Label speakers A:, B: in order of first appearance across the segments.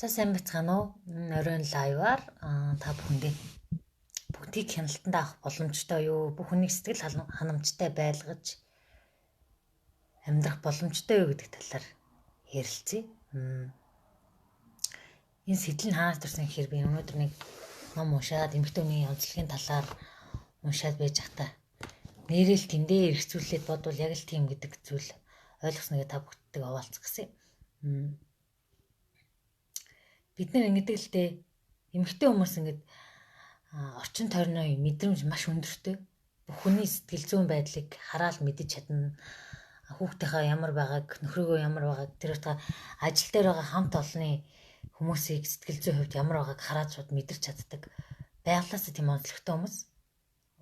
A: За сайн байцгаана уу? Оройн live-аар та бүхэндээ бүгдийг хяналтанд авах боломжтой юу? Бүх хүнийг сэтгэл ханамжтай байлгаж амьдрах боломжтой юу гэдэг талаар ярилцъя. Энэ сэтэл нь хаанаас төрсэн гэхээр би өнөөдөр нэг ном уншаад эмэгтэй хүний онцлогийн талаар уншаад байж байхдаа нэрэл тэндээ эргцүүлээд бодвол яг л тийм гэдэг зүйл ойлгосныг та бүгдтэйг хаваалцах гэсэн юм. Бид нар ингэдэг л дээ, эмэгтэй хүмүүс ингээд орчин тойрны мэдрэмж маш өндөртэй. Бүх хүний сэтгэл зүйн байдлыг хараал мэдэж чадна. Хүүхдийнхаа ямар байгааг, нөхрөөгөө ямар байгааг, тэр утгаа ажил дээр байгаа хамт олонны хүмүүсийг сэтгэл зүйн хувьд ямар байгааг хараад шууд мэдэрч чаддаг. Байгалаас тийм онцлогтой хүмүүс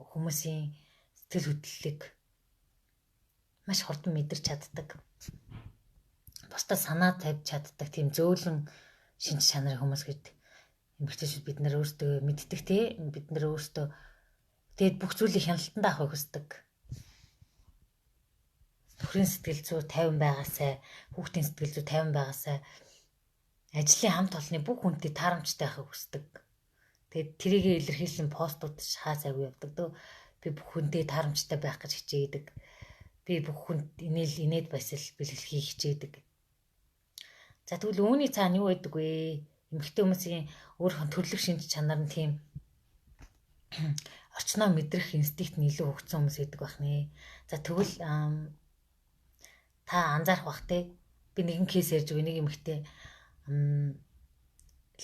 A: хүмүүсийн сэтгэл хөдлөлийг маш хурдан мэдэрч чаддаг. Бусдад санаа тавьж чаддаг тийм зөөлөн шинж чанарын хүмүүс гээд эмэгтэйчүүд бид нар өөрсдөө мэддэг те, бид нар өөрсдөө тэгээд бүх зүйлийг хяналтанд авахыг хүсдэг. Нөхрийн сэтгэл зүй тайван байгаасай, хүүхдийн сэтгэл зүй тайван байгаасай, ажлын хамт олонны бүх хүнтэй таарамжтай байхыг хүсдэг. Тэгээд тэрийгэ илэрхийлсэн постууд хаа сайгүй явдаг дөө. Би бүх хүнтэй таарамжтай байх гэж хичээдэг. Би бүх хүнд инээл инээд баясал бэлгэлхийг хичээдэг. За тэгвэл үүний цаана юу байдаг вэ? Эмэгтэй хүмүүсийн өөрийнх нь төрлөх шинж чанар нь тийм орчноо мэдрэх инстинкт нь илүү хөгжсөн хүмүүс байдаг байх нэ. За тэгвэл та анзаарах бах те. Би нэгэн кейс ярьж өгье. Нэг эмэгтэй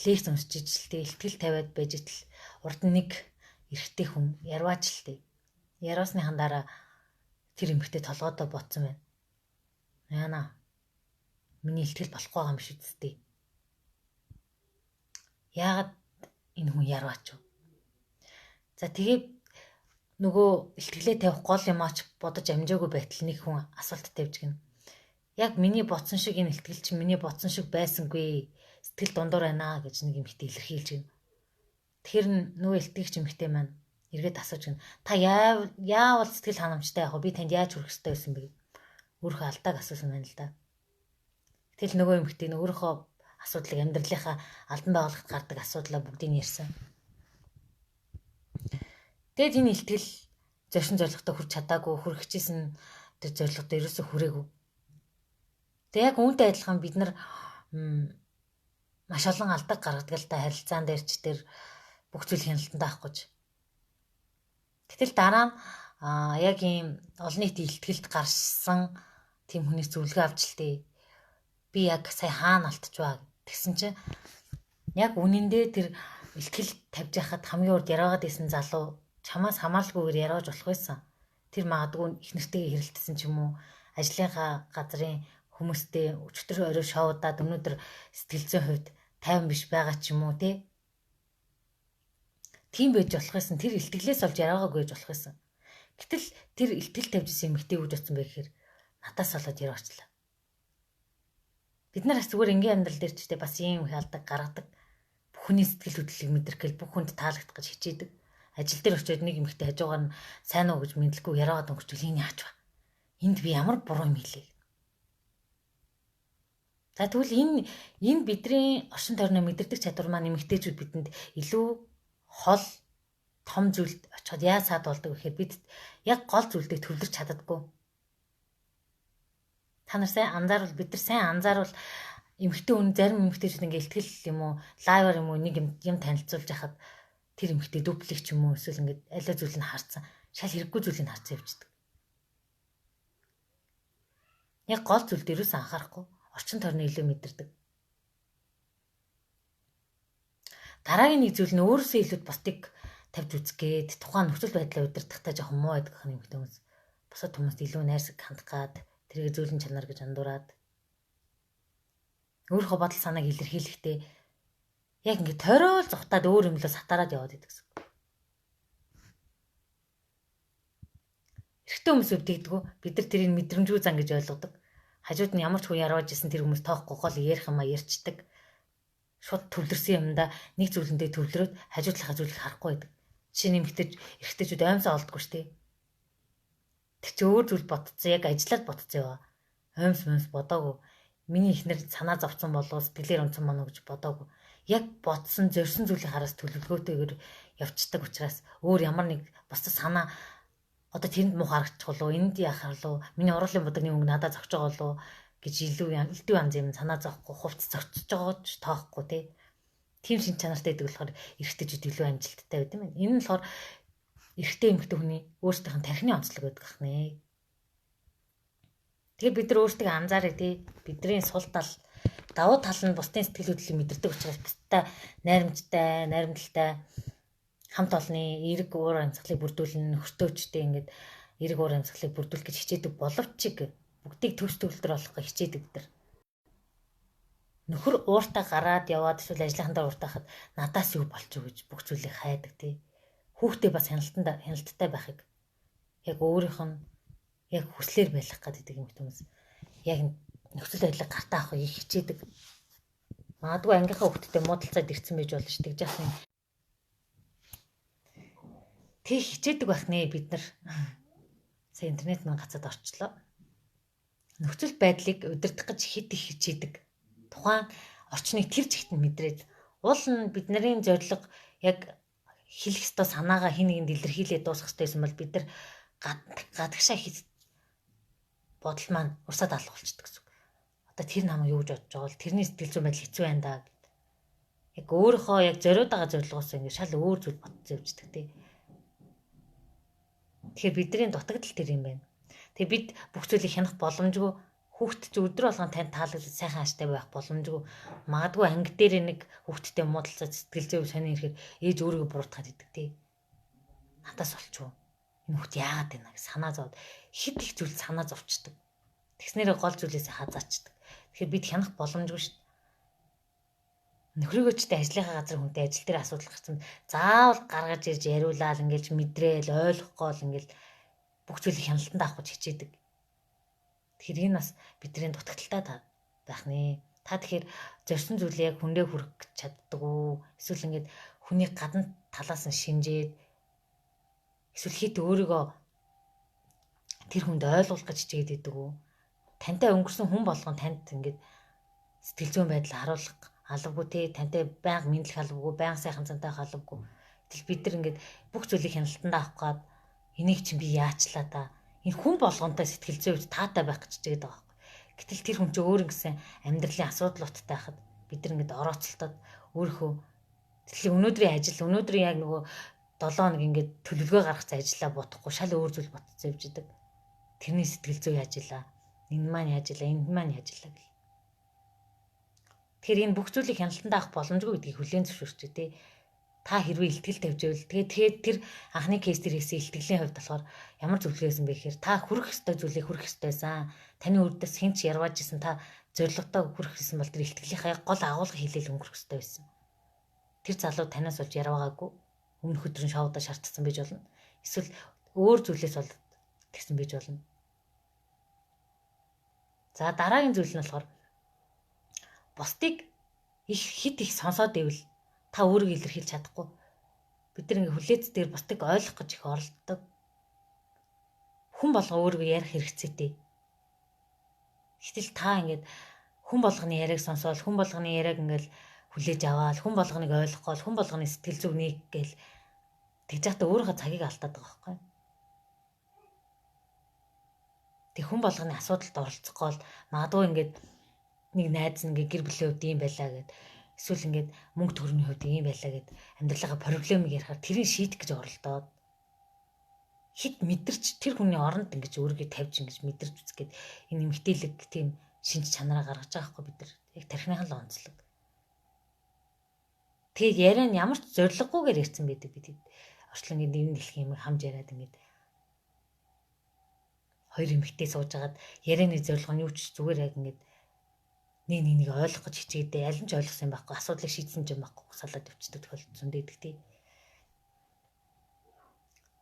A: лекц уншиж ижил те, ихтгэл тавиад байж итл урд нь нэг эрэгтэй хүн ярваач л те. Ярваасныхан дараа тэр эмэгтэй толгойдоо ботсон байна. Яна миний ихтгэл болохгүй байгаа юм шиг үсттэй. Яагаад энэ хүн ярваач вэ? За тэгээ нөгөө илтгэлээ тавих гол юмаач бодож амжаагүй байтал нэг хүн асуулт тавьж гин. Яг миний бодсон шиг энэ илтгэл чинь миний бодсон шиг байсангүй. Сэтгэл дундуур байна гэж нэг эмэгтэй илэрхийлж гин. Тэгэхээр нөгөө илтгэгч эмэгтэй маань эргээд асууж гин. Та яавал сэтгэл ханамжтай явах вэ? Би танд яаж хүрэх ёстой байсан бэ? Өөрийнхөө алдааг асуусан байна л да. Тэгэл нөгөө эмэгтэй нь өөрийнхөө асуудлыг амьдралынхаа албан байгууллагт гардаг асуудлаа бүгдийг нь ярьсан. Тэгэд энэ илтгэл зорьсон зорилготой хүрч чадаагүй, хүрэх гэжсэн тэр зорилготой ерөөсөө хүрээгүй. Тэг яг үүнтэй адилхан бид нар маш олон алдаг гаргадаг л та, харилцаан дээр ч тэр бүх зүйл хяналтанд авахгүй ч. Гэтэл дараа нь яг ийм олон нийтийн илтгэлд гарсан тийм хүнээс зөвлөгөө авч л тээ. Би яг сая хаана алтчваа тэгсэн чинь яг үнэндээ тэр илтгэл тавьж яхад хамгийн урд яраагаад исэн залуу чамаас хамааралгүйгээр яриаж болох байсан. Тэр магадгүй их нэртэйгээ хэрэлдсэн ч юм уу, ажлынхаа газрын хүмүүстэй өчтөр орой шоудаад өнөөдөр сэтгэл зүйн хувьд тайван биш байгаа ч юм уу те. Тийм байж болох байсан. Тэр илтгэлээс олж яраагаагүй байж болох байсан. Гэтэл тэр илтгэл тавьж исэн эмэгтэй үгж утсан бэ гэхээр надаас болоод яраачлаа. Бид нар бас зүгээр энгийн амьдрал дээр ч те бас ийм их алдаг гаргадаг. Бүх хүний сэтгэл хөдлөлийг мэдрэх гээл бүх хүнд таалагдах гэж хичээдэг. Ажил дээр очиод нэг эмэгтэй хажуугаар нь сайн уу гэж мэдлгүй яраагаад өнгөрчвөл энэ яач вэ? Энд би ямар буруу юм хэлээ. За тэгвэл энэ бидний орчин тойрноо мэдэрдэг чадвар маань эмэгтэйчүүд бидэнд илүү хол том зүйлд очиход яа саад болдог гэхээр бид яг гол зүйлдээ төвлөрч чаддаггүй. Та нар сайн анзаарвал бид нар сайн анзаарвал эмэгтэй хүн зарим эмэгтэйчүүд ингээ илтгэл юм уу лайваар юм уу нэг юм танилцуулж яхад тэр эмэгтэй дуплик ч юм уу эсвэл ингээд аливаа зүйлийг харцсан шал хэрэггүй зүйлийг харцсан явждаг. Яг гол зүйл дээрээс анхаарахгүй орчин тойрноо илүү мэдэрдэг. Дараагийн нэг зүйл нь өөрөөсөө илүү бусдыг тавьж үзэх гээд тухайн нөхцөл байдлаа удирдахдаа жоохон муу байдаг юм эмэгтэй хүмүүс. Бусад хүмүүст илүү найрсаг хандах гад тэрийг зөөлөн чанар гэж андуураад өөрийнхөө бодол санааг илэрхийлэхдээ яг ингэ тойрол зугтаад өөр юм лөө сатараад яваад идэг гэсэн. Эрэгтэй хүмүүс өвдөгдгүү бид нар тэрийг мэдрэмжгүй зан гэж ойлгодог. Хажууд нь ямар ч хүн ярваж исэн тэр хүмүүс тоохгүй гол ярих юмаа ярьцдаг. Шууд төвлөрсөн юмдаа нэг зүйлэндээ төвлөрөөд хажуу талынхаа зүйлийг харахгүй байдаг. Жишээ нь эрэгтэйчүүд оймсоо олдгоо шүү дээ. Тэр чи өөр зүйл ботцсон, яг ажиллаад ботцсон яваа. Оймс мөмс бодоогүй. Миний эхнэр санаа зовцсон болов сэтгэлээр унтсан мөн үү гэж бодоогүй. Яг бодсон, зорьсон зүйлийн хараас төлөвлөгөөтэйгээр явцдаг учраас өөр ямар нэг бусдад санаа одоо тэрэнд муу харагдчих болов, энд яах болов, миний уруулын будагны өнгө надад зогч байгаа болов гэж илүү элдв янз юм санаа зовхгүй, хувц зогцож байгаа ч тоохгүй тий. Тийм шин чанартай байдаг болохоор эрэгтэйчүүд илүү амжилттай байд юм байна. Энэ нь болохоор эрэгтэй эмэгтэй хүний өөрсдийнх нь тархины онцлог байдаг ахнэ. Тэгэхээр бид нар өөрсдөө анзаараа тий. Бидний сул тал, давуу тал нь бусдын сэтгэл хөдлөлийг мэдэрдэг учраас бусдад найрамдтай, найрамдалтай хамт олонны эерэг уур амьсгалыг бүрдүүлнэ, нөхөртөөчтэй ингээд эерэг уур амьсгалыг бүрдүүлэх гэж хичээдэг боловч бүгдийг төгс төгөлдөр болгох гэж хичээдэг бид нар. Нөхөр ууртаа гараад яваад эсвэл ажлынхандаа ууртаахад надаас юу болчих вэ гэж бүх зүйлийг хайдаг тий. Хүүхдээ бас хяналтанд хяналттай байхыг яг өөрийнх нь яг хүслээр байх гэдэг юм хүмүүс. Яг нөхцөл байдлыг гартаа авах их хичээдэг. Магадгүй ангийнхаа хүүхдтэй муудалцаад ирсэн байж болно шүү дээ. Жаахан тэг хичээдэг байх нэ бид нар. Сая интернет маань гацаад орчлоо. Нөхцөл байдлыг удирдах гэж хэд их хичээдэг. Тухайн орчныг тэр чигт нь мэдрээд уул нь бидний зорилго яг хэлэх ёстой санаагаа хин нэгэнд илэрхийлээд дуусгах ёстой байсан бол бид нар гадагшаа хэд бодол маань урсаад алга болчдөг гэсэн үг. Одоо тэр намайг юу гэж бодож байгаа бол тэрний сэтгэл зүйн байдал хэцүү байна да гэд. Яг өөрийнхөө яг зориуд байгаа зорилгоос ингэ шал өөр зүйл бодсон явждаг тий. Тэгэхээр бидний дутагдал тэр юм байна. Тэгээ бид бүх зүйлийг хянах боломжгүй. Хүүхд чи өдөр болгон танд таалагдаж сайхан ааштай байх боломжгүй. Магадгүй анги дээр нэг хүүхдтэй муудалцаад сэтгэл зүй сони ирэхэд ээж өөрийгөө буруутгаад идэг тий. Надаас болчихоо. Энэ хүүхд яагаад байна гэж санаа зовоод хэд их зүйл санаа зовчдөг. Тэгснээрээ гол зүйлээсээ хазаачдаг. Тэгэхээр бид хянах боломжгүй шүү дээ. Нөхрийгөө ч тэ ажлынхаа газар хүнтэй ажил дээр асуудал гарсан заавал гаргаж ирж яриулаад ингээл мэдрээл ойлгохгүй л ингээл бүх зүйлийг хяналтанд авах гэж хичээдэг. Тэгэхээр энэ бас бидний дутагдaltaй байх нэ. Та тэгэхээр зорьсон зүйлийг яг хүндээ хүргэх чаддаг уу? Эсвэл ингээд хүний гадна талаас нь шинжээд эсвэл хит өөрийгөө тэр хүнд ойлгуулах гэж хичээгээд идэг үү? Тантай өнгөрсөн хүн болгон танд ингээд сэтгэл зүйн байдал харуулах албагүй те, тантай байнга мэдлэх албагүй, байнга сайхан цантай албагүй. Гэтэл бид нар ингээд бүх зүйлийг хяналтанд авах гээд энийг чинь би яачлаа та. Энэ хүн болгонтой сэтгэл зүй үед таатай байх гэж хичээгээд байгаа байхгүй. Гэтэл тэр хүн чинь өөр ингэсэн амьдралын асуудал уттай байхад бид нар ингээд орооцолтоод өөрийнхөө тэгэхээр өнөөдрийн ажил, өнөөдрийн яг нөгөө 7 хоног ингээд төлөвлөгөө гаргах ажиллаа бодохгүй шал өөр зүйл ботцсон явж идэг. Тэрний сэтгэл зүй яаж илаа? Энэ маань яаж илаа? Энэ маань яаж илаа гэл. Тэгэхээр энэ бүх зүйлийг хяналтанд авах боломжгүй гэдгийг хүлээн зөвшөөрч тий. Та хэрвээ илтгэл тавьж байвал тэгээд тэр анхны кейс дээр хийсэн илтгэлийн хувьд болохоор ямар зөвлөгөө байсан бэ гэхээр та хүрэх ёстой зүйлийг хүрэх ёстойсан. Таны үрдээс хэн ч ярвааж исэн та зорилготой хүрэх гэсэн бол тэр илтгэлийнхаа гол агуулга хэлээл өнгөрөх ёстой байсан. Тэр залуу танаас болж ярваагаагүй өмнөх өдрийн шоудаа шаардсан байж болно. Эсвэл өөр зүйлээс бол тэгсэн байж болно. За дараагийн зүйл нь болохоор бусдыг их хит их сонсоод ивэл та өөрийгөө илэрхийлж чадахгүй. Бид нар ингээ хүлээц дээр бусдыг ойлгох гэж их оролддог. Хүн болго өөрийгөө ярих хэрэгцээтэй. Гэтэл та ингээд хүн болгоны яриаг сонсоол, хүн болгоны яриаг ингээл хүлээж аваал, хүн болгоныг ойлгох гол, хүн болгоны сэтгэл зүг нэг гээл тэгж яхад өөрийнхөө цагийг алдаад байгаа байхгүй. Тэг хүн болгоны асуудалд оролцох гол магадгүй ингээд нэг найз ингээд гэр бүлийн хувьд ийм байлаа гэд эсвэл ингээд мөнгө төгрөгийн хувьд ийм байлаа гэд амьдралынхаа проблемыг ярихаар тэрийг шийдэх гэж оролдоод хит мэдэрч тэр хүний оронд ингэж өөрийгөө тавьж ингэж мэдэрч үзэх гээд энэ эмгтээлэг тийм шинж чанараа гаргаж байгаа хгүй бид нар яг тархиных нь л онцлог. Тэгээд яриа нь ямар ч зориггүйгээр ярьсан байдаг бид. Орчлон ингээд энэ дэлхийн юм хамж яриад ингээд хоёр эмэгтэй сууж агаад ярианы зорилго нь юу ч зүгээр яг ингээд нэг нэг нэг ойлгох гэж хичээдээ аль нь ч ойлгосон юм байхгүй асуудлыг шийдсэн ч юм байхгүй салаад явчихдаг тохиолдол зөндөө байдаг тий.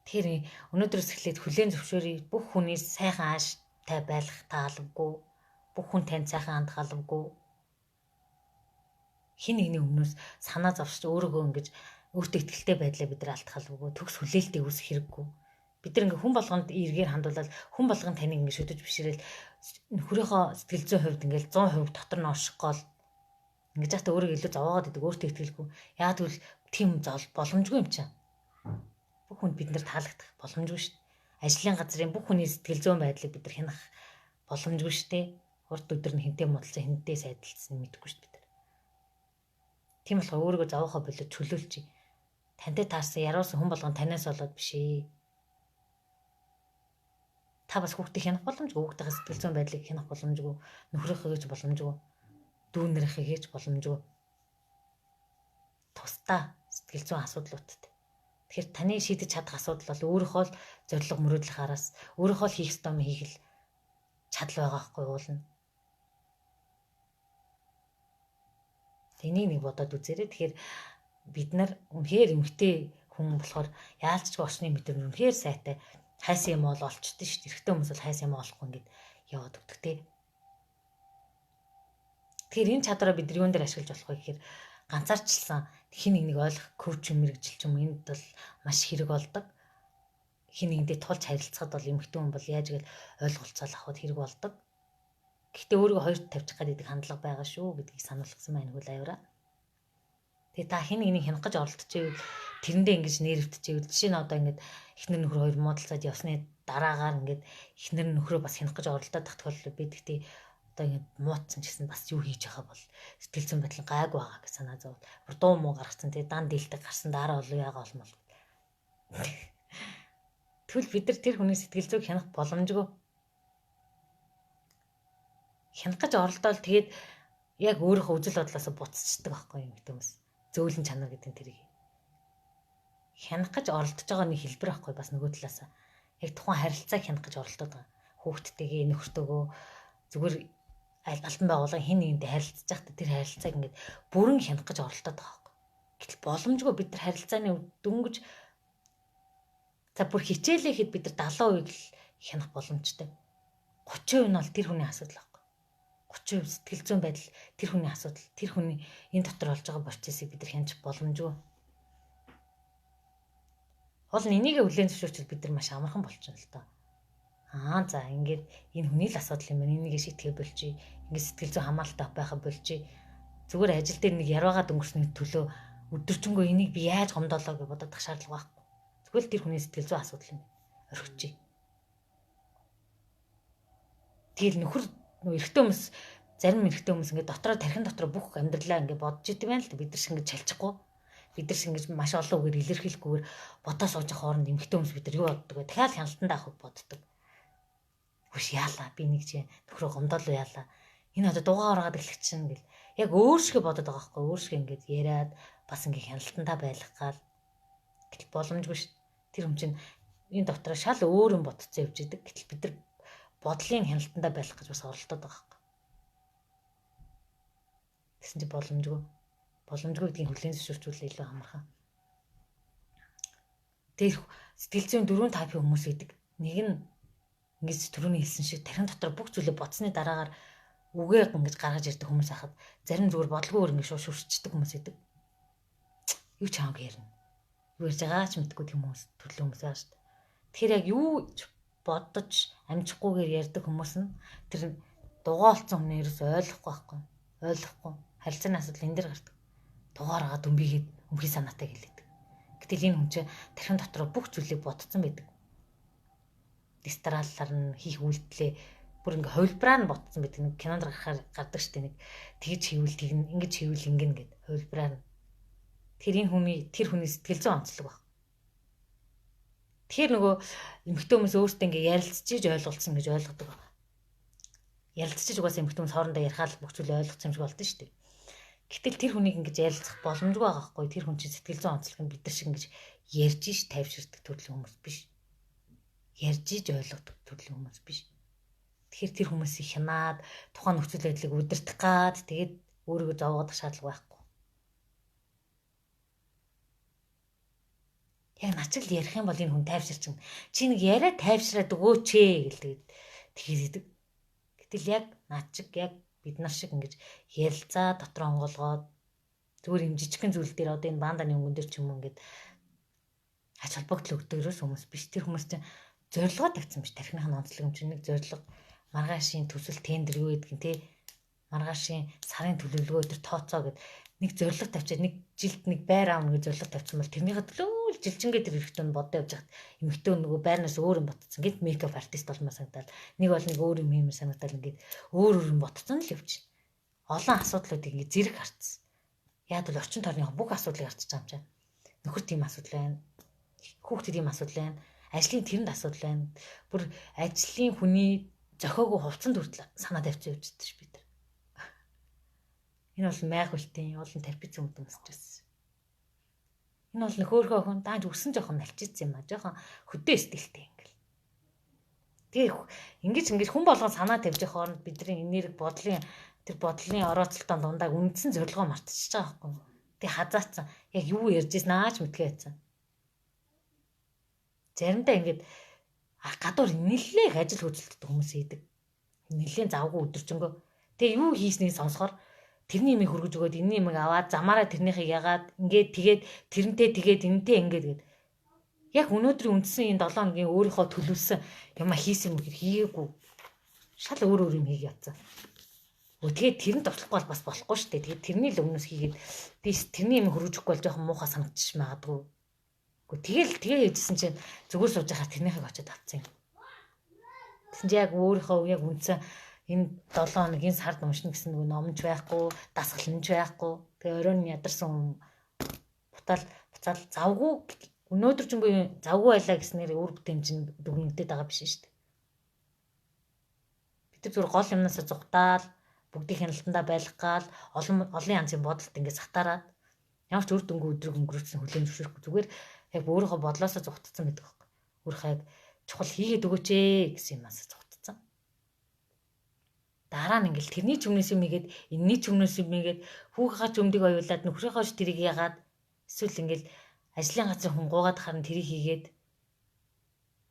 A: Тэгэхээр өнөөдрөөс эхлээд хүлээн зөвшөөрье. Бүх хүний сайхан ааштай байх таалавгүй. Бүх хүн танд сайхан хандах алавгүй. Хин нэгний өмнөөс санаа зовсч өөрийгөө ингэж өөртөө ихтэй байдлаа бид нар алдах албагүй. Төгс хүлээлтийг үүсгэх хэрэггүй. Бид нар ингээ хүн болгонд эргээр хандуулаад хүн болгон таныг ингээ шүтэж бишрээл Нөхрийнхөө сэтгэл зүйн хувьд ингээл 100% дотор нь орших гол ингэж яхад өөрийгөө илүү зовоогоод идэг, өөртөө итгэлгүй. Яагаад гэвэл тийм зол боломжгүй юм чинь. Бүх хүнд бид нар таалагдах боломжгүй шүү дээ. Ажлын газрын бүх хүний сэтгэл зүйн байдлыг бид нар хянах боломжгүй шүү дээ. Урд өдөр нь хэнтэй муудалцсан, хэнтэй сайдалцсан мэдэхгүй шүү дээ бид нар. Тийм болохоор өөрийгөө зовоохоо болоод чөлөөлчих. Тантай таарсан яруулсан хүн болгон танаас болоод биш ээ. Та бас хүүхдээ хянах боломжгүй, хүүхдийнхээ сэтгэл зүйн байдлыг хянах боломжгүй, нөхрийнхөө гэж боломжгүй, дүүнэрийнхээ гэж боломжгүй. Тусдаа сэтгэл зүйн асуудлуудтай. Тэгэхээр таны шийдэж чадах асуудал бол өөрийнхөө л зорилго мөрөөдлөх араас өөрийнхөө л хийх ёстой юм хийх л чадал байгаа хгүй уулна. Энийг нэг бодоод үзээрэй. Тэгэхээр бид нар үнэхээр эмгтэй хүн болохоор яалчгүй орчны мэдрэмж үнэхээр сайтай хайсан юм бол олчдсон шүү дээ. Эрэгтэй хүмүүс бол хайсан юм олохгүй ингээд яваад өгдөг те. Тэгэхээр энэ чадвараа бид юун дээр ашиглаж болох вэ гэхээр ганцаарчилсан хин нэг нэг ойлгох коуч мэрэгжил ч юм энд бол маш хэрэг болдог. Хин нэгэндээ тулж харилцахад бол эмэгтэй хүн бол яаж гэл ойлголцоол авахд хэрэг болдог. Гэхдээ өөрийгөө хоёрт тавьчих гэдэг хандлага байгаа шүү гэдгийг сануулгасан байна хөл аюураа. Тэгээ та хин нэгнийг хянах гэж оролдож ивэл тэрэндээ ингэж нэрвдчихэвэл жишээ нь одоо ингэж эхнэр нөхөр хоёр муудалцаад явсны дараагаар ингээд эхнэр нөхрөө бас хянах гэж оролдоод тах тохиолдол би тэгтээ одоо ингэж муутсан ч гэсэн бас юу хийж байгаа бол сэтгэл зүйн байдал гайгүй байгаа гэж санаа зовоод бүр дуу муу гаргацсан тэгээ дан дийлдэг гарсан дараа олон яага олмол. Тэгвэл бид нар тэр хүний сэтгэл зүйг хянах боломжгүй. Хянах гэж оролдоол тэгээд яг өөрийнхөө үзэл бодлоосоо буцчихдаг байхгүй юм гэдэг хүмүүс. Зөөлөн чанар гэдэг нь тэрийг. Хянах гэж оролдож байгаа нэг хэлбэр байхгүй бас нөгөө талаасаа. Яг тухайн харилцааг хянах гэж оролдоод байгаа. Хүүхдтэйгээ нөхөртөөгөө зүгээр албан байгууллагын хин нэгэнтэй харилцаж байхдаа тэр харилцааг ингээд бүрэн хянах гэж оролдоод байгаа байхгүй. Гэтэл боломжгүй бид нар харилцааны дөнгөж за бүр хичээлээ хэд бид нар 70% л хянах боломжтой. 30% нь бол тэр хүний асуудал байхгүй. 30% сэтгэл зүйн байдал тэр хүний асуудал. Тэр хүний энэ дотор болж байгаа процессыг бид нар хянах боломжгүй. Гол нь энийг хүлээн зөвшөөрчвөл бид нар маш амархан болчихно л доо. Аа за ингээд энэ хүний л асуудал юм байна. Энийг шийтгэе болчих. Ингээд сэтгэл зүйн хамгаалалттай байхаа болчих. Зүгээр ажил дээр нэг ярваагаад өнгөрсний төлөө өдөржингөө энийг би яаж гомдоолоо гэж бодох шаардлага байхгүй. Зүгээр л тэр хүний сэтгэл зүйн асуудал юм. Орхичих. Тэгэл нөхөр нөө эрэгтэй хүмүүс зарим эрэгтэй хүмүүс ингээд дотроо тархин дотроо бүх амьдралаа ингээд бодож идэв байна л да. Бид нар шиг ингээд чалчихгүй. Бид нар шиг ингээд маш олон үгээр илэрхийлэхгүйгээр бодоо сууж хооронд эмэгтэй хүмүүс бид нар юу боддог вэ? Дахиад хяналтанд авах боддог. Хүш яалаа би нэг чи нөхрөө гомдоолоо яалаа. Энэ одоо дугаа ороод эхлэх чинь гэл яг өөрсгөө бодод байгаа байхгүй өөрсгөө ингээд яриад бас ингээд хяналтандаа байлгах гал гэтэл боломжгүй ш. Тэр хүн чинь энэ дотроо шал өөр юм бодцсон явж идэг. Гэтэл бид нар бодлын хяналтандаа байх гэж бас оролдоод байгаа байхгүй. Тэгсэн чинь боломжгүй. Боломжгүй гэдгийг хүлээн зөвшөөрчүүлээ илүү амархан. Тэр сэтгэл зүйн дөрвөн тайпын хүмүүс байдаг. Нэг нь ингэж түрүүний хэлсэн шиг тархин дотор бүх зүйлээ бодсны дараагаар үгээ ингэж гаргаж ирдэг хүмүүс ахад зарим зүгээр бодлогоор ингэж шууд шүрчдэг хүмүүс байдаг. Юу ч хааг ярина. Юу ярьж байгаа ч мэдэхгүй тийм хүмүүс төрлийн хүмүүс байгаа шүү дээ. Тэгэхээр яг юу ч бодож амжихгүйгээр ярьдаг хүмүүс нь тэр дугаалцсан хүний ерөөс ойлгохгүй байхгүй. Ойлгохгүй. Харилцааны асуудал энэ дэр гардаг. Дугаараа дүмбигээд өмхий санаатай хэлээд. Гэтэл энэ хүн чинь тархин дотор бүх зүйлийг бодцсон байдаг. Дистраллаар нь хийх үйлдэлээ бүр ингээ хувилбараа нь ботсон байдаг. Нэг кинонд гарахаар гардаг штэ нэг тэгж хийвэл тэгнэ, ингэж хийвэл ингэнэ гэд хувилбараа нь. Тэр энэ хүний тэр хүний сэтгэл зүйн онцлог баг. Тэгэхээр нөгөө эмэгтэй хүмүүс өөртөө ингээ ярилцчихж ойлголцсон гэж ойлгодог баг. Ярилцчихж угаасаа эмэгтэй хүмүүс хоорондоо ярихаар бүх зүйлээ ойлгоцсон юм шиг болдсон шүү дээ. Гэтэл тэр хүнийг ингэж ярилцах боломжгүй байгаа байхгүй. Тэр хүн чинь сэтгэл зүйн онцлог нь бид нар шиг ингэж ярьж иш тайвширдаг төрлийн хүмүүс биш. Ярьж иж ойлгодог төрлийн хүмүүс биш. Тэгэхээр тэр хүмүүсийг хянаад тухайн нөхцөл байдлыг удирдах гад тэгээд өөрийгөө зовоодох шаардлага байхгүй. Яг начиг л ярих юм бол энэ хүн тайвширчин. Чи нэг яриа тайвшраад өгөөч ээ гэлдэг. Тэгээд идэг. Гэтэл яг начиг яг бид нар шиг ингэж ярилцаа дотор онгоолгоод зүгээр юм жижигхэн зүйл дээр одоо энэ банданы өнгөн дээр ч юм уу ингээд ач холбогдол өгдөг ерөөс хүмүүс биш. Тэр хүмүүс чинь зорилгоо тавьсан биш. Тархиных нь онцлог юм чинь нэг зорилго Маргаашийн төсөл тендер юу гэдгийг те маргаашийн сарын төлөвлөгөө өдр тооцоо гэд нэг зорилго тавьчаад нэг жилд нэг байр аавна гэж зорилго тавьсан бол тэрнийхээ төлөө л жилжингээ тэр эрэгтэй нь бодоо явж хахад эмэгтэй нөгөө байрнаас өөр юм ботцсон. Гэт мейкап артист болмоор санагдал. Нэг бол нэг өөр юм хиймээр санагдал ингээд өөр өөр юм ботцсон л явж. Олон асуудлуудыг ингээд зэрэг харцсан. Яг л орчин тойрны бүх асуудлыг харцж байгаа юм чинь. Нөхөр тийм асуудал байна. Хүүхдэд тийм асуудал байна. Ажлын тэрэнд асуудал байна. Бүр ажлын хүний зохиогүй хувцсан хүртэл санаа тавьчих явж байдаг ш бид нар. Энэ бол майх үлтийн олон тарпиц өмд өмсөж байсан. Энэ бол нөхөөрхөө охин даанч өсөн жоохон налчижсэн юм а. Жоохон хөдөө стилтэй ингээл. Тэгээ ингэж ингэж хүн болгон санаа тавьж явах хооронд бидний энерги бодлын тэр бодлын орооцолтон дундаа үндсэн зорилгоо мартчихж байгаа байхгүй. Тэг хазаацсан. Яг юу ярьж ирсэн наач мэдгээ байсан. Заримдаа ингээд гадуур нэлээх ажил хөдөлтөд хүмүүс хийдэг. Нэлээн завгүй өдөржингөө. Тэгээ юу хийснийг сонсохоор тэрний юмыг хөргөж өгөөд энэний юмыг аваад замаараа тэрнийхийг ягаад ингээд тэгээд тэрнтэй тэгээд энэнтэй ингээд гээд яг өнөөдрийн үндсэн энэ 7 хоногийн өөрийнхөө төлөвлөсөн юма хийсэн юм гэхээр хийгээгүй. Шал өөр өөр юм хийг явцсан. Тэгээд тэр нь туслахгүй бол бас болохгүй шүү дээ. Тэгээд тэрний л өмнөөс хийгээд тэрний юм хөргөж өгөхгүй бол жоохон муухай санагдчих магадгүй. Гэхдээ тэгэл тэгээ хийжсэн чинь зүгээр сууж байхаар тэрнийхийг очиод авцсан юм. Тэгсэн чинь яг өөрийнхөө яг үндсэн энэ 7 хоног энэ сард уншина гэсэн нөгөө номч байхгүй, дасгал нь ч байхгүй. Тэгээ оройн ядарсан хүн бутаал буцаал завгүй өнөөдөр ч үгүй завгүй байлаа гэснээр үр бүтээмж нь дүгнэгдээд байгаа биш шүү дээ. Бид нар зүгээр гол юмнасаа зугтаал бүгдийг хяналтандаа байлгах гал олон олон янзын бодолд ингээд сатараад ямар ч үр дүнгүй өдрөг өнгөрөөсөн хүлээн зөвшөөрөхгүй зүгээр яг өөрийнхөө бодлоосоо зугтцсан гэдэг байхгүй. Өөрийнхөө яг чухал хийгээд өгөөч ээ гэсэн юмас зугтцсан. Дараа нь ингээл тэрний ч өмнөөс юм игээд энэний ч өмнөөс юм игээд хүүхийнхаа ч өмдөг оюулаад нөхрийнхөө ч тэрийг ягаад эсвэл ингээл ажлын газар хүн гуугаад харин тэрийг хийгээд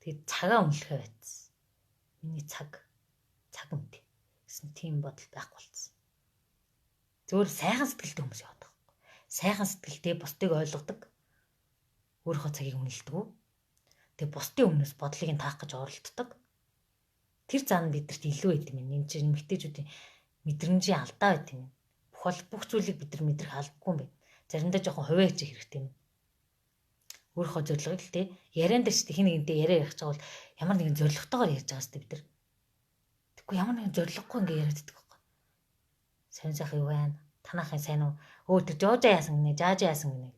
A: тэгээд цагаа үнэлэхэ байцсан. Миний цаг цаг үнэтэй гэсэн тийм бодол байхгүй болсон. Зөвхөн сайхан сэтгэлтэй хүмүүс яваад байгаа байхгүй. Сайхан сэтгэлтэй бусдыг ойлгодог. Өөрийнхөө цагийг үнэлдэг. Тэгээ бусдын өмнөөс бодлыг нь таах гэж оролддог. Тэр зан бидэрт илүү байд юм. Энэ чинь эмэгтэйчүүдийн мэдрэмжийн алдаа байт юм. Бүх бол бүх зүйлийг бид нар мэдрэх албагүй юм байна. Заримдаа жоохон хувиа хичээх хэрэгтэй юм. Өөрийнхөө зорилгыг л те яриан дээр ч хин нэгэнтэй яриа ярих гэж бол ямар нэгэн зорилготойгоор ярьж байгаа сте бид нар. Тэгэхгүй ямар нэгэн зорилгогүй ингээ яриад идэх байхгүй. Сайн сайхан юу байна? Танахын сайн уу? Өө тэр жоожа яасан гинэ, жаажа яасан гинэ.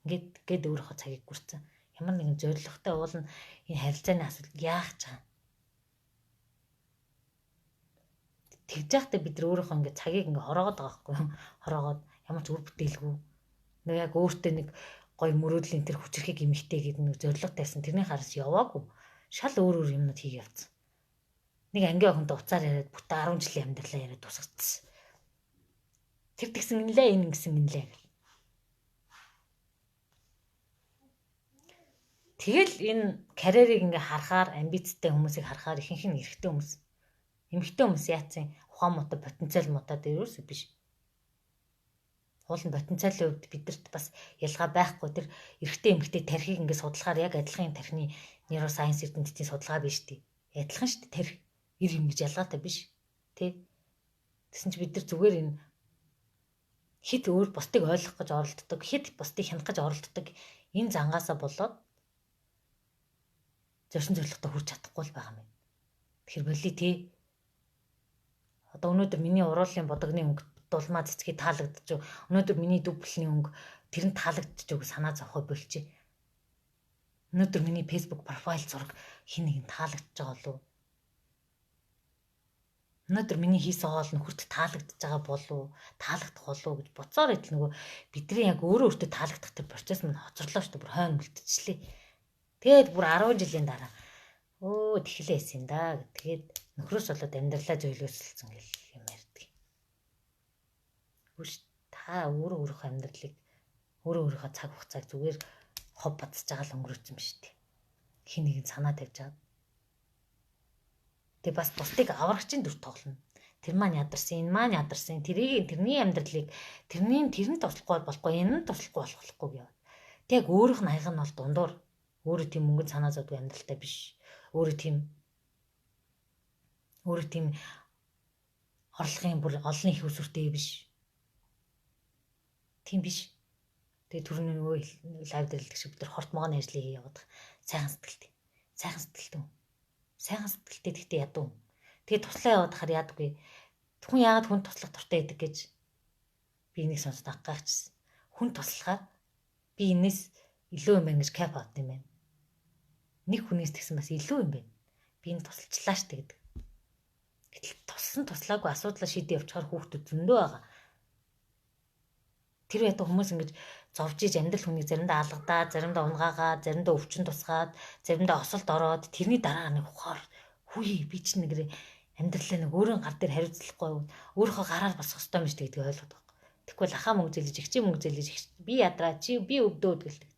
A: Ингээд гээд өөрийнхөө цагийг гүрцэн. Ямар нэгэн зорилготой уулна энэ харилцааны асуудал яах гэж байгаа. Тэгж яхад бид нар өөрийнхөө ингээ цагийг ингээ хороогод байгаа байхгүй юу? Хороогод ямар ч үр бүтээлгүй. Нэг яг өөртөө нэг гой мөрөөдлийн тэр хүчрхэг эмэгтэй гэдэг нэг зорилго тавьсан. Тэрний хараас яваагүй. Шал өөр өөр юмнууд хийг явцсан. Нэг ангийн охинтой уцаар яриад бүтэн 10 жилийн амьдралаа яриад тусгацсан. Тэр тэгсэн гинлээ, энэ ингэсэн гинлээ гэл. Тэгэл энэ карьерийг ингээ харахаар амбицтай хүмүүсийг харахаар ихэнх нь эрэгтэй хүмүүс. Эмэгтэй хүмүүс яатсан ухаан муутай, потенциал муутай дээр ерөөсөө биш. Уул нь потенциалын хувьд бидэрт бас ялгаа байхгүй. Тэр эрэгтэй эмэгтэй тархийг ингээ судлахаар яг адилхан тархины нейросайенс эрдэмтдийн судалгаа биш үү? Адилхан шүү дээ тархи. Ир юм гэж ялгаатай биш. Тэ? Тэгсэн чи бид нар зүгээр энэ хит өөр бусдыг ойлгох гэж оролддог, хит бусдыг хянах гэж оролддог энэ зангаасаа болоод зорьсон зорилготой хүрч чадахгүй л байгаа юм байна. Тэгэхээр боли тий. Одоо өнөөдөр миний уруулын бодогны өнгө дулмаа цэцгийг таалагдчих. Өнөөдөр миний дүүплэний өнгө тэр нь таалагдчих гэж санаа зовхоо болчих. Өнөөдөр миний Facebook профайл зураг хин нэгэн таалагдчих байгаа болов уу? Өнөөдөр миний хийсэн хоол нөхөрт таалагдж байгаа болов уу? Таалагдах болов уу гэж буцаар идэл нөгөө бидний яг өөрөө өөртөө таалагдах тэр процесс минь хоцорлоо шүү дээ. Бүр хойно үлдчихлээ. Тэгээд бүр 10 жилийн дараа өө тэхлээ юм да. Тэгээд нөхрөөс болоод амьдралаа зөөлөөсөлсөн гэл юм ярьдаг. Үгүй та өөрөө өөрийнхөө амьдралыг өөрөө өөрийнхөө цаг хугацааг зүгээр хов бадж байгаа л өнгөрөөцсөн биз дээ. Хин нэгэн санаа тавьж байгаа. Тэгээ бас бусдыг аврагчийн дүр тоглоно. Тэр маань ядарсан, энэ маань ядарсан, тэрийг тэрний амьдралыг тэрний тэр нь туслахгүй болохгүй, энэ нь туслахгүй болохгүй гэв. Тэг өөрийнх нь аяга нь бол дундуур өөрөө тийм мөнгөнд санаа зовдөг амьдралтай биш. Өөрөө тийм Өөрөө тийм орлогын бүр олон их усүртэй биш. Тийм биш. Тэгээ түрүүний нөгөө live дээр хэлдэг шиг бид нар хорт могооны ажлыг хийе яваад сайхан сэтгэлтэй. Сайхан сэтгэлтэй. Сайхан сэтгэлтэй гэхдээ ядуу. Тэгээ туслаа яваад хахаар яадаггүй. Хүн яагаад хүн туслах дуртай байдаг гэж би энийг сонсоод гайхчихсан. Хүн туслахаар би энэс илүү юм байна гэж кайф авд юм байна. Нэг хүнээс тэгсэн бас илүү юм байна. Би энэ тусалчлаа штэ гэдэг. Гэтэл туссан туслаагүй асуудлаа шийдээ явчихаар хүүхдүүд зөндөө байгаа. Тэр байтал хүмүүс ингэж зовж иж амьдрал хүнийг заримдаа алгадаа, заримдаа унгаагаа, заримдаа өвчин тусгаад, заримдаа осолд ороод тэрний дараа нэг ухаар хүй би чинь нэг амьдралаа нэг өөрийн гар дээр хариуцлахгүй өөрийнхөө гараар босох ёстой юм шүү дээ гэдгийг ойлгоод байгаа. Тэгэхгүй л ахаа мөнгө зээлж, эгчийн мөнгө зээлж би ядраа чи би өвдөөд гэлдэг.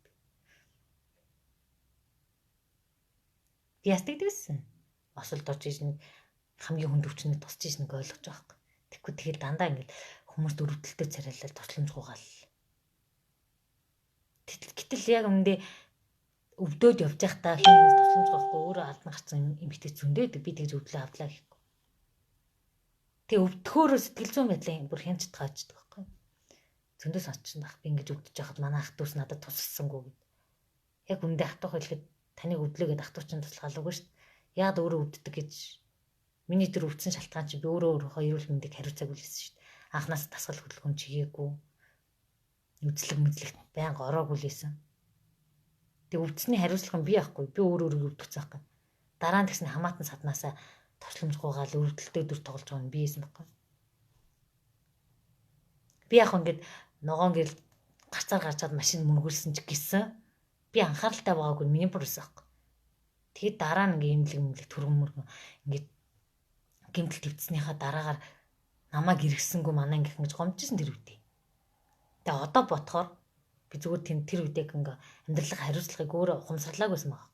A: Би ястаг гэсэн. Осолд орж иж нэг хамгийн хүнд өвчнөд тусч иж нэг ойлгож байгаа байхгүй. Тэгэхгүй тэгэхээр дандаа ингэж хүмүүст өрөвдөлтөй царайлал тусламжгүйгаал. Гэтэл яг үүндээ өвдөөд явж байхдаа хин нэгнээс тусламж авахгүй өөрөө алдан гарсан эмэгтэй зөндөөд би тэгж өвдлөө авлаа гэхгүй. Тэгээ өвдөхөөрөө сэтгэл зүйн байдлын бүр хянч чадгаа очдог байхгүй. Зөндөө сонсчихсон байх. Би ингэж өвдөж байхад манай ах дүүс надад тусалсангүй гэд. Яг үүндээ хатуух хэлэхэд таныг өвдлөө гэдээ ах дүү чинь туслах албагүй шүү дээ. Яагаад өөрөө өвддөг гэж миний тэр өвдсөн шалтгаан чи би өөрөө өөрийнхөө эрүүл мэндийг хариуцаагүй л гэсэн шүү дээ. Анхнаас дасгал хөдөлгөөн чигээгүй. Үзлэг мэдлэгт байнга ороогүй л байсан. Тэгээ өвдсөний хариуцлага нь би ахгүй. Би өөр өөрийгөө өвдөгцсөн байхгүй. Дараа нь тэгсэн хамаатан саднаасаа тусламжгүйгаал өрөвдөлтөй дүр тоглож байгаа нь би байсан байхгүй. Би яг ингээд ногоон гэрэл гарцаар гарчаад машин мөргүүлсэн ч гэсэн би анхааралтай байгаагүй миний бүрээс байхгүй. Тэгээд дараа нь ингээд имлэг имлэг төргөн мөргөн ингээд гэмтэл твцснийхаа дараагаар намайг эргэсэнгүү манай ингэх ингэж гомдчихсан тэр үедээ. Тэгээ одоо ботхоор би зүгээр тэнд тэр үедээ ингээ амьдралын хариуцлагыг өөрөө ухамсарлаагүй байсан байгаа.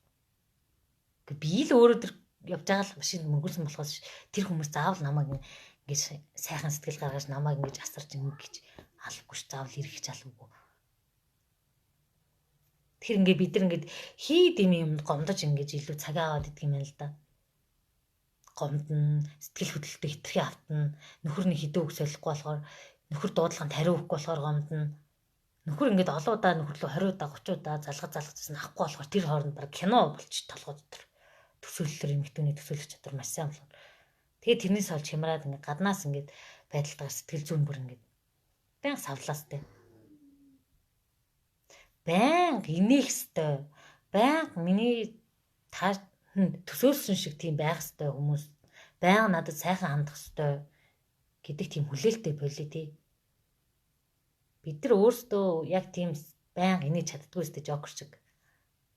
A: Гэ би л өөрөө тэр явж байгаа л машинд мөргүүлсэн болохоос тэр хүмүүс заавал намайг ингэж сайхан сэтгэл гаргаж намайг ингэж асарч ингэж алахгүй ш заавал эргэж албагүй. Тэгэхээр ингээ бид нар ингээд хий дэмий юмд гомдож ингэж илүү цаг аваад идэх юм байна л да. Гомдно, сэтгэл хөдлөлтөд хитрхи автна, нөхөр нэг хідэн үг солихгүй болохоор нөхөр дуудлаганд хариу өгөхгүй болохоор гомдно. Нөхөр ингээд олон удаа нөхөрлөө 20 удаа 30 удаа залгаж залгажсэн авахгүй болохоор тэр хооронд баг кино болчих толгой дотор. Төсөөллөөр эмэгтэйний төсөөлөх чадвар маш сайн болохоор. Тэгээд тэрнээс олж хямраад ингээд гаднаас ингээд байдалтайгаар сэтгэл зүйн бүр ингээд баян савлаастай. Баян инеэх хэвээр. Баян миний та төсөөлсөн шиг тийм байх хэвээр хүмүүс. Баян надад сайхан хандах хэвээр гэдэг тийм хүлээлттэй болиё тий. Бид нар өөрсдөө яг тийм баян инээж чаддгүй сте жокер шиг.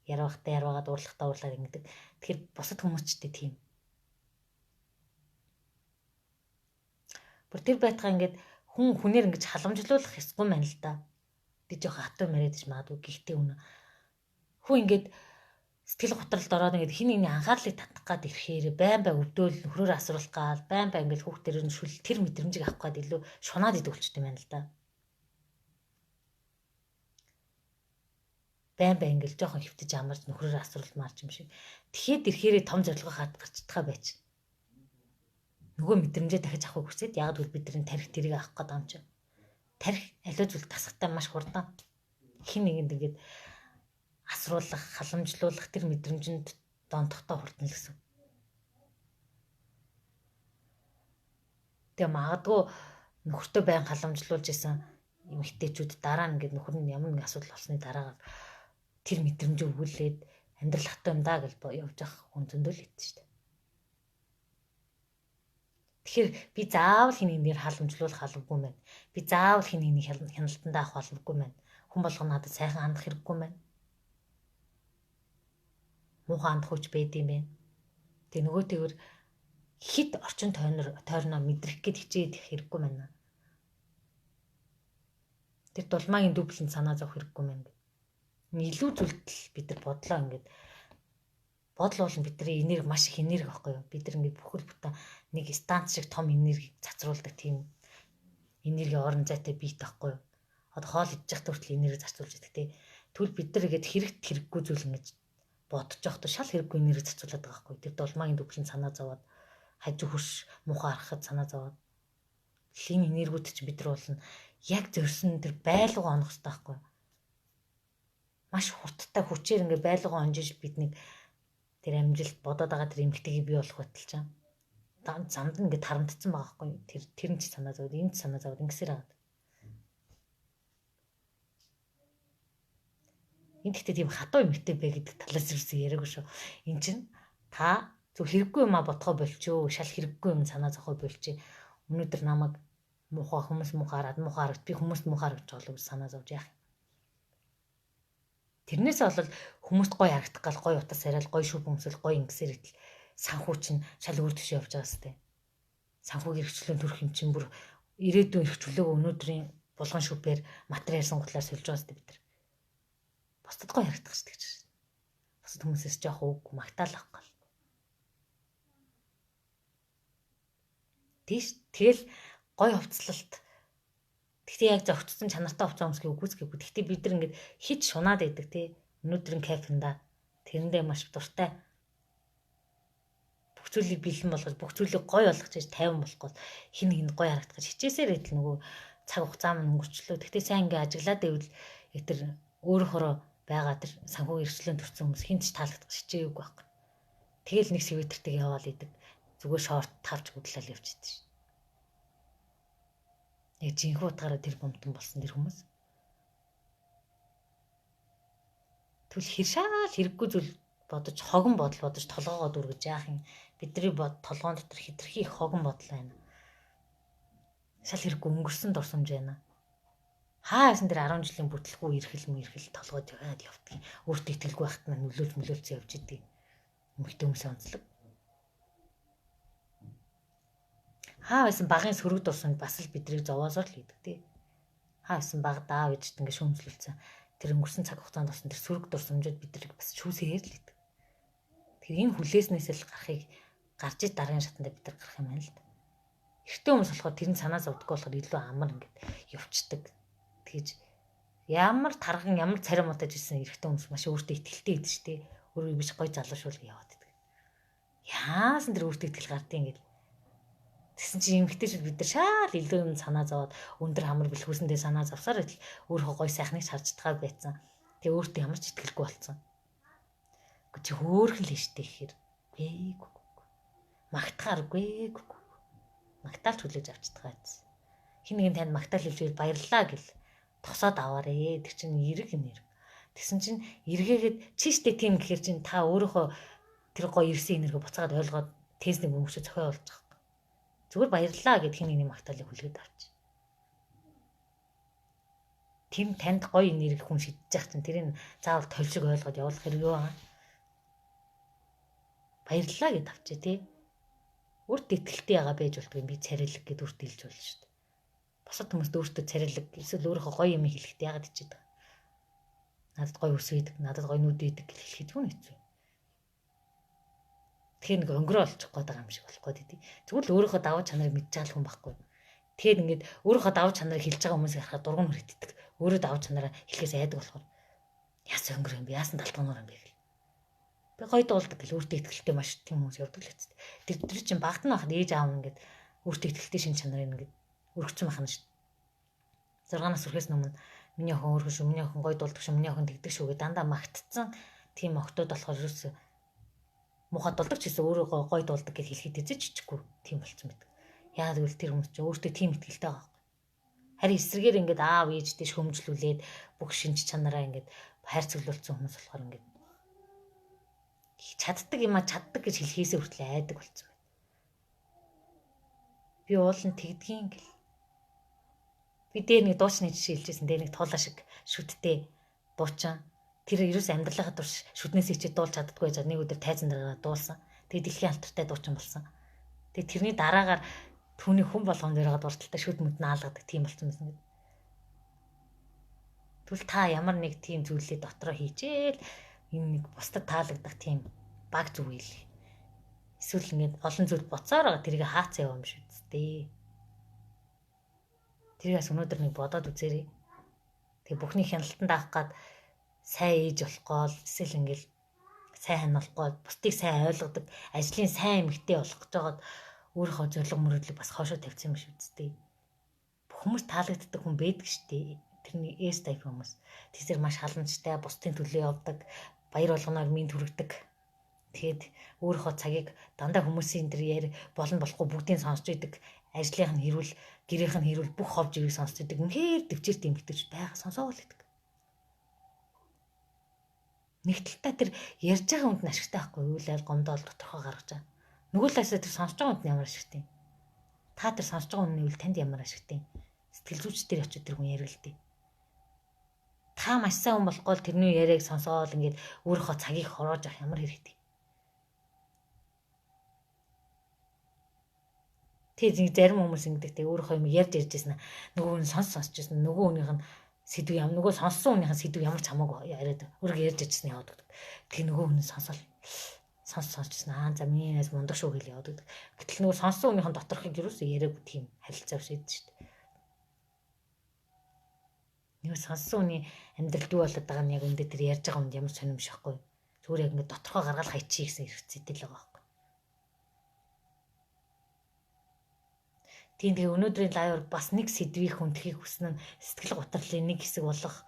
A: Ярвахтай ярвагаад уурлахтаа уурлаад ингэдэг. Тэгэхээр бусад хүмүүс ч тийм. Бүр тэр байтгаа ингээд хүн хүнээр ингэж халамжлуулах ёсгүй юм байна л да. Би жоох хатуу яриад ич магадгүй гэхдээ үнэ. Хүн ингээд сэтгэл готролд ороод ингээд хин нэгний анхаарлыг татах гад ирэхээр байн бай өвдөөл нөхрөөр асруулах гал байн бай ингээд хүүхдээр нь шүл тэр мэдрэмжийг авах гад илүү шунаад идэг болчтой юм байна л да. Байн бай ингээд жоохон хөвтөж амарч нөхрөөр асруулмаар юм шиг. Тэгэхэд ирэхээрээ том зорилгоо хаад гарчдгаа байж. Нөгөө мэдрэмжээ дахиж авахыг хүсээд яг л бидний тарих тэрийг авах гээд байгаа юм чинь. Тарих аливаа зүйл тасгатай маш хурдан. Хин нэгэнд ингээд асруулах, халамжлуулах тэр мэдрэмжинд донтохтой хурдан л гэсэн. Тэгээ магадгүй нөхөртөө байн халамжлуулж исэн эмэгтэйчүүд дараа нь ингээд нөхөр нь ямар нэг асуудал болсны дараагаар тэр мэдрэмжээ өгүүлээд амьдрал хатуу юм даа гэж явж явах хүн зөндөл идэв шүү дээ. Тэгэхээр би заавал хин нэгнээр халамжлуулах албагүй мэн. Би заавал хин нэгний хяналтандаа авах албагүй мэн. Хүн болгоно надад сайхан хандах хэрэггүй мэн. Муухай хандах хүч байд юм байна. Тэгээ нөгөө тэгвэр хит орчин тойрноо мэдрэх гээд хичээд хэрэггүй мэн. Тэр дулмаагийн дүүплэн санаа зовх хэрэггүй мэн. Илүү зүйлтэл бид нар бодлоо ингээд бодол бол бидний энерги маш их энерги байхгүй юу? Бид нар ингээд бүхэл бүтэн нэг станц шиг том энерги цацруулдаг тийм энерги орон зайтай биет байхгүй юу? Одоо хоол идэж байхдаа хүртэл энерги зарцуулж байдаг тий. Тэгвэл бид нар ингээд хэрэгт хэрэггүй зүйл ингэж бодож байхдаа шал хэрэггүй энерги зарцуулаад байгаа байхгүй юу? Тэр дулмаагийн дүүплэн санаа зовоод Хажуу хөрш муухай харахад санаа зовоод. Энэ энергүүд чинь бид нар болно. Яг зорьсон тэр байлууга онох хэрэгтэй байхгүй. Маш хурдтай хүчээр ингээ байлууга онжиж бид нэг тэр амжилт бодоод байгаа тэр эмгтэйг бий болох байтал чам. Замд нь ингээ тарамдсан байгаа байхгүй. Тэр нь ч санаа зовоод, энэ ч санаа зовоод ингэсээр байгаа. Энэ гэхдээ тийм хатуу эмгтэй бэ гэдэг талаас юусэн яриаггүй шүү. Эн чинь та зөв хэрэггүй юм а бодхоо болчихөө. Шал хэрэггүй юм санаа зовхоо болчих. Өнөөдөр намайг муухай хүмүүс муухай хараад муухай харагд би хүмүүст муухай харагдаж байгаа гэж санаа зовж яах юм. Тэрнээсээ болол хүмүүст гоё харагдах гал гоё утас яриад гоё шүп өмсөл гоё ингэсээр идэл санхүү чинь шал өөр төшөө явж байгаа сте. Санхүүгийн эрхчлөөнд төрөх юм чинь бүр ирээдүйн эрх чөлөөгөө өнөөдрийн булган шүпээр материал сонготлоор сольж байгаа сте бид нар. Бусдад гоё харагдах шүү дээ гэж. Бусад хүмүүсээс жоох үг магтаал авах гал. Тийш тэгэл гоё хувцлалт. Гэхдээ яг зөгцсөн чанартай хувцас өмсгийг үгүйсгэхгүй. Гэхдээ бид нар ингээд хит шунаад идэг тий. Өнөөдрийн кафенда тэрэндээ маш дуртай. Бүх зүйлийг бэлэн болгож, бүх зүйлийг гоё болгож хийж тайван болох гол хин нэгэнд гоё харагдах гэж хичээсээр идэл нөгөө цаг хугацаа минь өнгөрчлөө. Гэхдээ сайн ингээд ажиглаад байвал яг тэр өөрөөхөө байгаа тэр санхүү эрхчлөөнд төрсэн хүмүүс хинт ч таалагдах хичээгээгүй байхгүй. Тэгэл нэг свитертэйг яваал идэг. Зүгээр шорт тавч гудлал явж идэв шин. Яг жинхэнэ утгаараа тэр бомтон болсон тэр хүмүүс. Тэгвэл хэршаал хэрэггүй зүйл бодож хогон бодол бодож толгоогоо дүргэж яах юм. Бидний бод толгоон дотор хитрхи их хогон бодол байна. Шал хэрэггүй өнгөрсөн дурсамж байна. Хаа байсан тэр 10 жилийн бүтлгүй эрхэл мэрхэл толгойд яваад явдгийг. Өөртөө итгэлгүй байхад маань нөлөөлж мөлөөлцөн явж идэг. Эмэгтэй хүмүүсийн онцлог. Хаа байсан багын сөрөг дурсамж бас л бидрийг зовоосоор л хийдэг тий. Хаа байсан баг даа ээжд ингээ шүүмжлүүлсэн. Тэр өнгөрсөн цаг хугацаанд болсон тэр сөрөг дурсамжууд бидрийг бас шүүсээр л идэг. Тэр энэ хүлээснээс л гарахыг гарч ид дараагийн шатанда бид нар гарах юм байна л да. Эртний хүмүүс болохоор тэр нь санаа зовдгоо болохоор илүү амар ингээд явцдаг. Тэгэж ямар тарган ямар царай муутай жисэн эрэгтэй хүмүүс маш өөртөө итгэлтэй идэв шүү дээ. Өөрөө биш гоё залуу шүүл яваад идэг. Яасан тэр өөртөө итгэл гардыг ингээд. Тэгсэн чинь эмэгтэйчүүд бид нар шал илүү юм санаа зовоод өндөр хамар бэлхүүсэндээ санаа зовсоор идэл өөрийнхөө гоё сайхныг харж чадгаа байсан. Тэгээ өөртөө ямар ч итгэлгүй болсон. Гэхдээ чи хөөхөн л штэ гэхээр гээгүй. Магтахааргүй. Магтаалч хүлээж авч чадгаа байсан. Хин нэгэн танд магтаал хэлжвэл баярлалаа гэл тосоод аваарэ. Тэр чинь эрэг нэр. Тэгсэн чинь эргээгээд чи штэ тийм гэхээр чинь та өөрийнхөө тэр гоё ирсэн энерги буцаагаад ойлгоод тезнийг бөмбөчөө зохио болж байгаа. Зүгээр баярлалаа гэд хин нэгний магтаалыг хүлээд авч. Тэр танд гоё энерги хүн шидэж яах чинь тэрийг заавал толь шиг ойлгоод явуулах хэрэг юу байгаа. Баярлалаа гэд авчээ тий. Өөртөө итгэлтэй ягаа байж болтгүй би царайлаг гэд өөртөө хэлж болно шүү дээ. Бусад хүмүүст өөртөө царайлаг эсвэл өөрийнхөө гоё юм хэлэхэд яагаад ичээд байгаа. Надад гоё ус үйдэг, надад гоё нүд үйдэг гэж хэлэхэд юу хэцүү. Тэгэхээр нэг өнгөрөө олчих гээд байгаа юм шиг болох гээд идэв. Зүгээр л өөрийнхөө давуу чанарыг мэдж байгаа л хүн байхгүй. Тэгэхээр ингээд өөрийнхөө давуу чанарыг хэлж байгаа хүмүүсийг харахад дургуун хүрэтдэг. Өөрөө давуу чанараа хэлэхээс айдаг болохоор яасан өнгөрөө юм бэ? Яасан талтганаар юм бэ гэл. Би гоё дуулдаг гэл өөртөө итгэлтэй маш тийм хүмүүс явдаг л хэвчээ. Тэр чинь багт нь байхад ээж аав ингээд өөртөө итгэлтэй шин чанарыг ингээд өргөцсөн байх нь шүү. 6 нас хүрэхээс өмнө миний охин өөрхөн шүү, миний охин гоё дуулдаг шүү, миний охин тэгдэг шүү гэж дандаа магтцсан тийм охтууд болохоор ерөөсөө муухай дулдаг ч гэсэн өөрийгөө гоё дуулдаг гэж хэлэхэд эзэж чичихгүй тийм болцсон байдаг. Яагаад гэвэл тэр хүмүүс чинь өөртөө тийм итгэлтэй байгаа байхгүй. Харин эсрэгээр ингээд аав ээжтэй шөмжлүүлээд бүх шинж чанараа ингээд хайрцаглуулсан хүмүүс болохоор ингээд чаддаг юм а чаддаг гэж хэлхээсээ хүртэл айдаг болцсон байна. Би уулын тэгдгийн гэл. Би дээр нэг дуучны жишээ хэлжсэн. Дээр нэг туулаа шиг шүттэй дуучин. Тэр ерөөс амьдралынхаа турш шүднээс ичээд дуулж чаддаггүй байж нэг өдөр тайзан дээр дуулсан. Тэгээ дэлхийн алдартай дуучин болсон. Тэгээ тэрний дараагаар түүний хүн болгон дээр байгаа дурталтай шүд мүд наалгадаг тийм болсон байсан гэдэг. Тэгвэл та ямар нэг тийм зүйлээ дотроо хийжээл энэ нэг бусдад таалагдах тийм баг зүг хэл. Эсвэл ингээд олон зүйл боцоор байгаа тэрийг хаацсан яваа юм шүү дээ. Тэрийг бас өнөөдөр нэг бодоод үзээрэй. Тэгээ бүхний хяналтанд авах гад сайн ээж болох гол эсвэл ингээл сайн хан болох гол бусдыг сайн ойлгодог ажлын сайн эмэгтэй болох гэж байгаад Өөрийнхөө зорилго мөрөөдлийг бас хоошоо тавьсан юм шиг үсттэй. Бүх хүмүүс таалагддаг хүн байдаг штэ. Тэрний S type хүмүүс. Тэсэр маш халамжтай, бусдын төлөө явдаг, баяр болгоноор минь төрөгдөг. Тэгээд өөрийнхөө цагийг дандаа хүмүүсийн тэр яри болон болохгүй бүгдийг сонсч идэг. Ажлынх нь хэрүүл, гэрийнх нь хэрүүл бүх хов живийг сонсч идэг. Үнэхээр төвчээрт эмгэгтэйч байгаа сонсоог л гэдэг. Нэг талдаа тэр ярьж байгаа хүнд нь ашигтай байхгүй юу? Үйл гомдоол тодорхой гаргаж байгаа. Нөгөө талаасаа тэр сонсож байгаа хүнд нь ямар ашигтай юм? Та тэр сонсож байгаа хүний үйл танд ямар ашигтай юм? Сэтгэл зүйч дээр очиж тэр хүн ярилдээ. Та маш сайн хүн болохгүй л тэрний яриаг сонсоол ингээд өөрийнхөө цагийг хороож авах ямар хэрэгтэй. Тэг зарим хүмүүс ингэдэг те өөрийнхөө юм ярьж ярьжсэн нөгөө хүн сонсч сонсч нөгөө хүнийх нь сэдв ям нөгөө сонссон хүнийх нь сэдв ямар ч хамаагүй яриад өөрөг ярьж ярьжсэн яваад өгдөг. Тэг нөгөө хүн сонсол сонс сонсчсон аа за миний найз мундаг шүү гэж яваад өгдөг. Гэтэл нөгөө сонссон хүнийх нь доторхыг юусоо яриаггүй тийм харилцаа биш шүү дээ. Нөгөө сонссон хүний амьдралд юу болоод байгаа нь яг үндэ тэр ярьж байгаа хүнд ямар сонирм биш байхгүй. Зүгээр яг ингээд доторхоо гаргаал хайчих гэсэн хэрэгцээтэй л байгаа байхгүй. Тийм тэгээ өнөөдрийн лайваар бас нэг сэдвийг хүндхийг хүснэ нь сэтгэл гутралын нэг хэсэг болох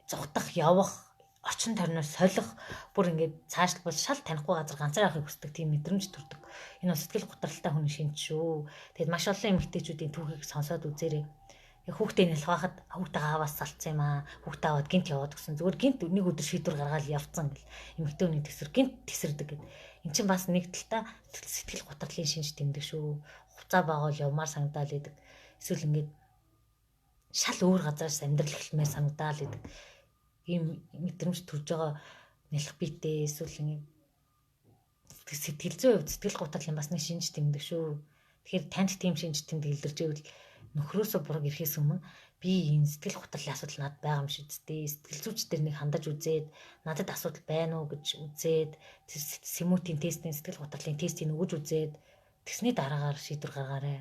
A: зугтах, явах, орчин тойрноос солих, бүр ингээд цаашлбал шал танихгүй газар ганцаар явахыг хүсдэг тийм мэдрэмж төрдөг. Энэ бол сэтгэл гутралтай хүний шинж шүү. Тэгээд маш олон эмэгтэйчүүдийн түүхийг сонсоод үзээрэй. Яг хүүхдээ нэлэх байхад хүүхдээ ааваас салцсан юм аа. Хүүхдээ аваад гинт яваад гисэн. Зүгээр гинт нэг өдөр шийдвэр гаргаал явцсан гэл. Эмэгтэй хүний төсөр гинт тесэрдэг гэд. Эн чинь бас нэг талдаа сэтгэл гутралын шинж тэмдэг шүү. Хувцаа байгуул явмаар санагдаал идэг. Эсвэл ингээд шал өөр газараас амьдрал эхлэмээр санагдаал идэг. Ийм мэдрэмж төрж байгаа нэлэх биетэй эсвэл ингээд сэтгэл зүйн хувьд сэтгэл гутралын бас нэг шинж тэмдэг шүү. Тэгэхээр танд тийм шинж тэмдэг илэрч ивэл нөхрөөсөө бураг ирэхээс өмнө би энэ сэтгэл гутралын асуудал надад байгаа юм шиг зү. Сэтгэл зүйч дээр нэг хандаж үзээд надад асуудал байна уу гэж үзээд сэмүүтийн тестийн сэтгэл гутралын тестийг өгөж үзээд тэгсний дараагаар шийдвэр гаргаарай.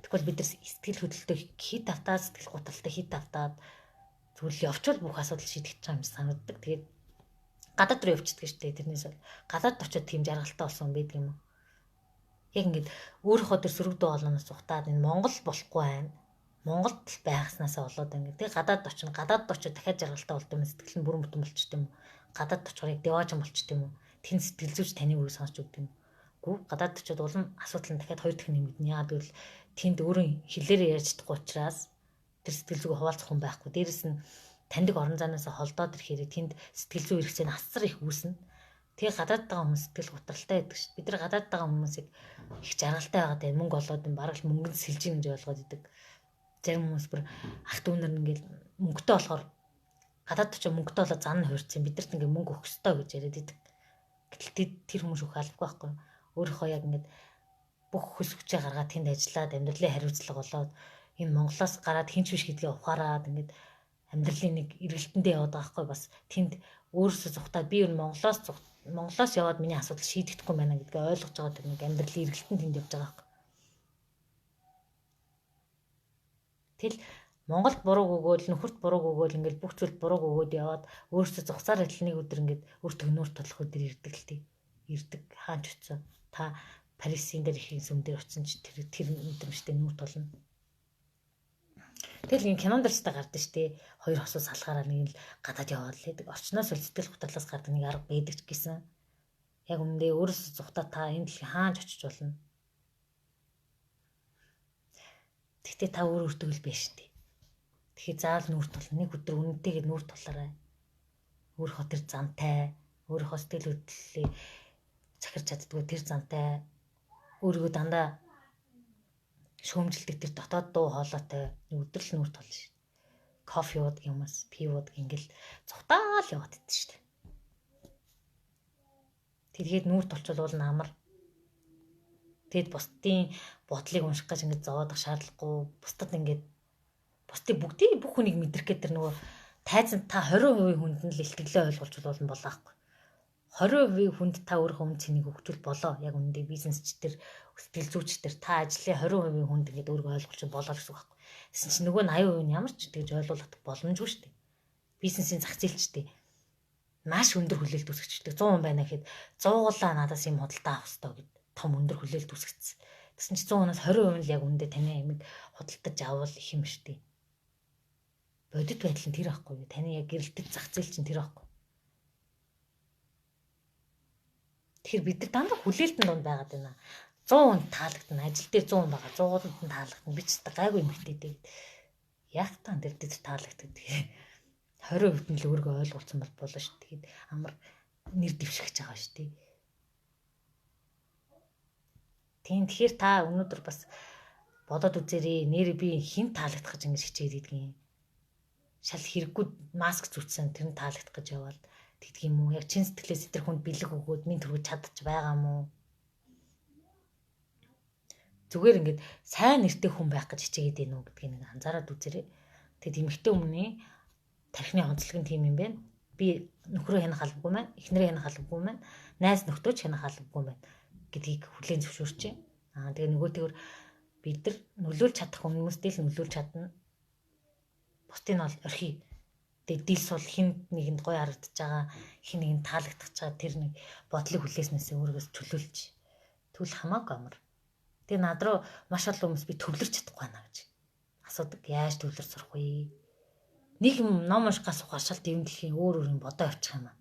A: Тэгвэл бид нар сэтгэл хөдлөлтөй хит автаад сэтгэл гутралтай хит автаад зүгээр л явчвал бүх асуудал шийдэгдэж байгаа юм шиг санагддаг. Тэгээд гадаад руу явчихдаг шүү дээ. Тэрнээс бол гадаад очиод тийм жаргалтай болсон байдаг юм уу? Яг ингээд өөрийнхөө тэр сөрөг дуу хоолойноос зүхтаад энэ Монгол болохгүй байна. Монголд л байхснаасаа болоод ингээд тэг гадаад очино. Гадаад очиод дахиад жаргалтай болд юм. Сэтгэл нь бүрэн бүтэн болчт юм уу? Гадаад очихоор яг деважин болчт юм уу? Тэн сэтгэл зүйч таны үгийг сонсч өгд юм уу? Гүү гадаад очиод улам асуудал нь дахиад хоёр дахин нэмэгдэнэ. Яагаад гэвэл тэнд өөрөө хэлээрээ ярьж чадахгүй учраас тэр сэтгэл зүг хуваалцах хүн байхгүй. Дээрэс нь таньдаг орон зайнаас холдоод ирэхээр тэнд сэтгэл зүйн хэрэгцээ нь асар их үүснэ. Тэгээ гадаад байгаа хүмүүс сэтгэл гутралтай байдаг шүү. Бид нар гадаад байгаа хүмүүсийг их жаргалтай байгаад байна. Мөнгө олоод бараг л мөнгөнд сэлж ийн гэж ойлгоод идэг. Зарим хүмүүс бүр ах дүүнэр ингээл мөнгөтэй болохоор гадаад очиж мөнгөтэй болоод зан нь хуурцсан. Бидэрт ингээ мөнгө өгөх ёстой гэж яриад идэг. Гэтэл тэр хүмүүс өгөх албагүй байхгүй. Өөрийнхөө яг ингээд бүх хөлс хүчээ гаргаад тэнд ажиллаад амьдралын хариуцлага болоод энэ Монголоос гараад хинч биш гэдгээ ухаарад ингээд амьдралын нэг эргэлтэндээ яваад байгаа байхгүй бас тэнд өөрөөсөө зүхтаад би ер нь Монголоос яваад миний асуудал шийдэгдэхгүй байна гэдгээ ойлгож байгаа тэр нэг амьдралын эргэлтэн тэнд явж байгаа байхгүй. Тэгэл Монголд бурууг өгөөл нөхөрт бурууг өгөөл ингээд бүх зүйлд бурууг өгөөд яваад өөрөөсөө зугсаар адил нэг өдөр ингээд өөртөө нүүр тулах өдөр ирдэг л тий. Ирдэг хаач очсон. Та Парисын дээр ихийн сүм дээр очсон чи тэр мэдрэмжтэй нүүр тулна. Тэгэл энэ кинон дээр ч та гардаг штэ. Хоёр хосуу салахаараа нэг л гадаад яваад л байдаг. Орчноос бол сэтгэл гутралаас гардаг нэг арга байдаг ч гэсэн. Яг үнэндээ өөрөөсөө зүхтаа та энэ дэлхий хаанч очиж болно. Тэгтээ та өөр өөртөө л биш штэ. Тэгэхээр заавал нүүр тулна. Нэг өдөр үнэнтэйгээ нүүр тулаарай. Өөрийнхөө тэр зантай, өөрийнхөө сэтгэл хөдлөлийг захирч чаддгүй тэр зантай, өөрийгөө дандаа шүүмжилдэг тэр дотоод дуу хоолойтой нэг өдөр л нүүр тулна шүү. Кофе уудаг юмас, пив уудаг ингээл цухтаал яваад идэв шүү дээ. Тэгээд нүүр тулчвал уул нь амар. Тэгэд бусдын бодлыг унших гэж ингээд зовоодох шаардлагагүй. Бусдад ингээд бусдыг бүгдийг бүх хүнийг мэдрэх гээд тэр нөгөө тайзан та 20% хүнд нь л илтгэлээ ойлгуулж бол нь болоо хгүй. 20% хүнд та өөрийнхөө үн цэнийг өгчвөл болоо. Яг үнэндээ бизнесч төр, сэтгэл зүйч төр та ажлын 20% хүнд ингээд өөрийгөө ойлгуулж болоо гэсэн үг байхгүй. Тэгсэн чинь нөгөө 80% нь ямар ч тэгж ойлгуулах боломжгүй шүү дээ. Бизнесийн зах зээлч дээ. Маш өндөр хүлээлт үүсгэждэг. 100 байна гэхэд 100-уулаа надаас юм худалдаа авах хэрэгтэй гэд. том өндөр хүлээлт үүсгэсэн. Тэгсэн чи 100%-аас 20% нь л яг үндэ таны амийг худалдаж авал их юм шүү дээ. Бодит байдал нь тэр байхгүй юу? Таны яг гэрэлтэж зах зээл чинь тэр байхгүй. Тэгэхээр бид нар дандаа хүлээлтэн дунд байгаад байна. 100 хүнд таалагдана. Ажил дээр 100 хүн байгаа. 100 хүнд таалагдана. Би ч та гайгүй юм хтэйтэй. Яг та тэр дээр таалагддаг. 20% нь л өөрийгөө ойлгуулсан бол болно шүү. Тэгээд амар нэр дэвшигч байгаа шүү дээ. Тийм, тэгэхээр та өнөөдөр бас бодоод үзээрэй. Нэр би хэн таалагдах гэж ингэж хичээд идэгин. Шал хэрэггүй маск зүтсэн тэр нь таалагдах гэж явбал тэгдэг юм уу? Яг чин сэтгэлээс тэр хүнд бэлэг өгөөд минь төрөж чадчих байгаа юм уу? Зүгээр ингээд сайн нэртэй хүн байх гэж хичээгээд байна уу гэдгийг нэг анзаараад үзээрэй. Тэгэд эмэгтэй хүмүүний тархины онцлог нь тийм юм байна. Би нөхрөө хянах албагүй маань, эхнэрээ хянах албагүй маань, найз нөхдөө ч хянах албагүй маань гэдгийг хүлээн зөвшөөрчээ. Аа тэгээ нөгөөтэйгөр бид нар нөлөөлж чадах хүмүүстэй л нөлөөлж чадна. Бусдыг нь бол орхий. Тэгээ дил сул хин нэгэнд гоё харагдаж байгаа, хин нэгэнд таалагдах байгаа тэр нэг бодлыг хүлээснээсээ өөрөөс чөлөөлж. Тэгвэл хамаагүй амар. Тэгээ над руу маш олон хүмүүс би төвлөрч чадахгүй байна гэж асуудаг. Яаж төвлөрч сурах вэ? Нэг юм ном уншихаас сухаар шал дэвэн дэлхийн өөр өөр юм бодоо явчих юм аа.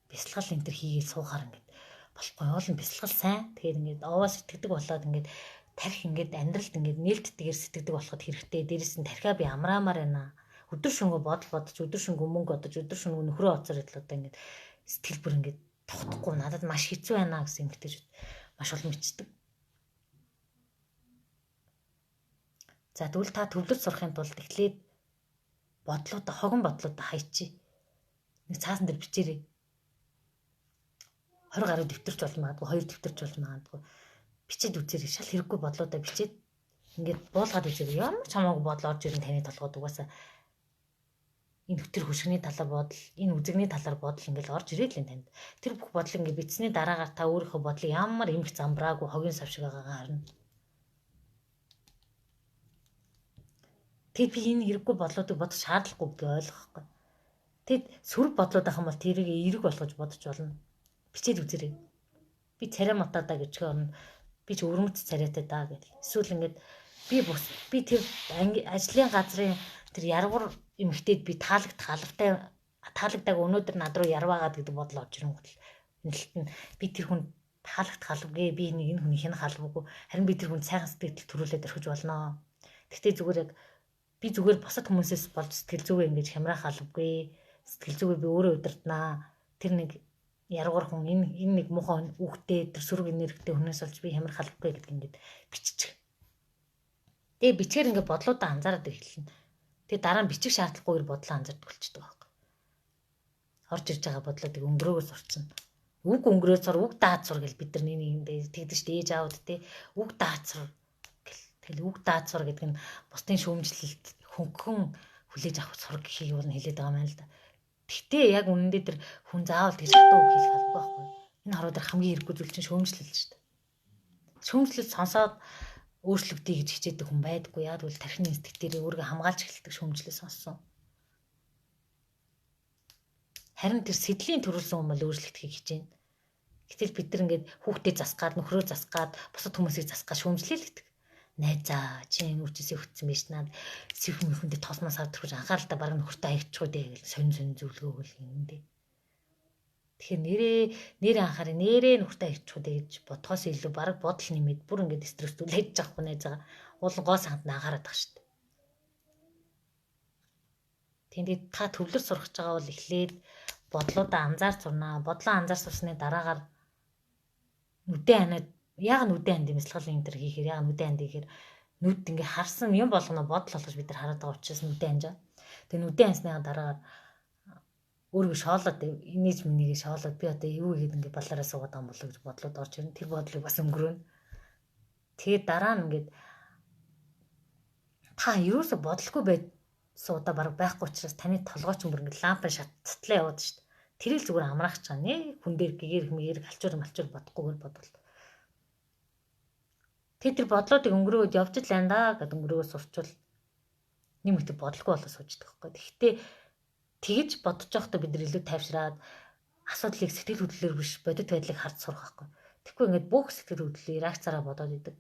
A: Бясалгал энэ төр хийгээл суухаар ингээд болохгүй. Уул нь бясалгал сайн. Тэгэхээр ингээд овоо сэтгэдэг болоод ингээд тарих ингээд амьдралд ингээд нээлттэйгээр сэтгэдэг болоход хэрэгтэй. Дээрээс нь тархиа би амраамаар байна. Өдөр шөнөгөө бодол бодож, өдөр шөнөгөө мөнгө бодож, өдөр шөнөгөө нөхрөө оцоор идэл одоо ингээд сэтгэл бүр ингээд тогтохгүй надад маш хэцүү байна гэсэн эмэгтэйчүүд маш олон бичдэг. За тэгвэл та төвлөрч сурахын тулд эхлээд бодлуудаа, хогон бодлуудаа хайчи. Нэг цаасан дээр бичээрэй. 20 гаруй дэвтэрч болж магадгүй, 2 дэвтэрч болж магадгүй. Бичээд үзээрэй. Шал хэрэггүй бодлуудаа бичээд ингээд буулгаад үзээрэй. Ямар ч хамаагүй бодол орж ирэн таны толгойд угаасаа энэ хөтөр хөшгөний талаар бодол, энэ үзэгний талаар бодол ингээд орж ирээд л энэ танд. Тэр бүх бодол ингээд бичсэний дараагаар та өөрийнхөө бодлыг ямар эмх замбраагүй хогийн сав шиг байгаагаа харна. Тэгэд би энэ хэрэггүй бодлуудыг бодох шаардлагагүй гэдгийг ойлгохгүй. Тэгэд сөрөг бодлууд ах юм бол тэрийг эерэг болгож бодож болно. Бичээд үзээрэй. Би царай мутаадаа гэж оронд би ч өвөрмөц царайтай даа гэл. Эсвэл ингээд би тэр ажлын газрын тэр яргуур эмэгтэйд би таалагдах албатай таалагдааг өнөөдөр над руу ярваагаад гэдэг бодол орж ирэнгүүт л энэ талд нь би тэр хүн таалагдах албагүй, би нэг энэ хүний хянах албагүй, харин би тэр хүн сайхан сэтгэл төрүүлээд орхиж болно. Гэхдээ зүгээр яг би зүгээр бусад хүмүүсээс болж сэтгэл зүгээ ингэж хямраах албагүй, сэтгэл зүгээ би өөрөө удирднаа. Тэр нэг яргуур хүн энэ нэг муухай үхтэй тэр сөрөг энергитэй хүнээс болж би хямрах албагүй гэдэг ингээд биччих. Тэгээ бичгээр ингээд бодлуудаа анзаараад эхэлнэ. Тэгээ дараа нь бичих шаардлагагүйгээр бодлоо анзаардаг болчихдог байхгүй. Орж ирж байгаа бодлоодыг өнгөрөөгөө сурцна. Үг өнгөрөө сур, үг даад сур гэл бид нар нэг нэгэндээ тэгдэж шүү дээ, ээж аауд те. Үг даад сур гэл. Тэгэл үг даад сур гэдэг нь бусдын шүүмжлэлт хөнгөн хүлээж авах сур гэхийг бол хэлээд байгаа юм л да. Тэгтээ яг үнэндээ тэр хүн заавал тэгж хатуу үг хэлэх албагүй байхгүй. Энэ хороо дээр хамгийн хэрэггүй зүйл чинь шүүмжлэл шүү дээ. Шүүмжлэл сонсоод өөрчлөгдөе гэж хичээдэг хүн байдаггүй. Яг бол тархины инстинктээр өөрийгөө хамгаалж эхэлдэг шүүмжлэл сонссон. Харин тэр сэдлийн төрүүлсэн хүн бол өөрчлөгдөхийг хичээнэ. Гэтэл бид нар ингээд хүүхдээ засгаад, нөхрөө засгаад, бусад хүмүүсийг засгаад шүүмжлээл гэдэг. Найзаа чи энэ үчээсээ хөтсөн байж наад сэвхэн мөхөндөө тоосмоос авдах гэж анхааралтай бараг нөхөртөө хаягдчихгүй дээ гэл сонин сонин зөвлөгөө өгөл юм дээ. Тэгэхээр нэрээ анхаарай, нэрээ нөхөртөө хаягдчихгүй дээ гэж бодхоос илүү бараг бодол нэмээд бүр ингээд стресс түлээж авахгүй найзаа. Уул гоо санд нь анхаарат ах шүү дээ. Тэгээд та төвлөр сурах гэж байгаа бол эхлээд бодлуудаа анзаарч сурнаа. Бодлоо анзаарч сурсны дараагаар нүдэн ханаад яг нүдэн ханд бясалгал энэ төр хийхээр яг нүдэн ханд хийхээр нүд ингээ харсан юм болгоно бодол болгож бид нар хараад байгаа учраас нүдэн ханжаа. Тэгээ нүдэн хансныхаа дараагаар өөрийгөө шоолоод инээж минийгээ шоолоод би одоо юу хийгээд ингээ балаараа суугаад байгаа юм болоо гэж бодлоод орж ирнэ. Тэр бодлыг бас өнгөрөөнө. Тэгээ дараа нь ингээд та ерөөсө бодлохгүй байсан удаа бараг байхгүй учраас таны толгой ч бүр ингээ лампа шаттлаа яваад шүү дээ. Тэрийг зүгээр амраах чаа нэ хүн дээр гэгэр хэмээр алчуур малчуур бодохгүйгээр бодвол. Тэр бодлоодыг өнгөрөөгд явж л байна да гэд өнгөрөөгөө сурчвал нэг мэт бодлогүй болоо суучдаг байхгүй. Тэгэхдээ тэгж бодож байхдаа бид нар илүү тайвшраад асуудлыг сэтгэл хөдлөлөөр биш бодит байдлыг харж сурах байхгүй. Тэгэхгүй ингээд бүх сэтгэл хөдлөлийг реакцаараа бодоод идэг.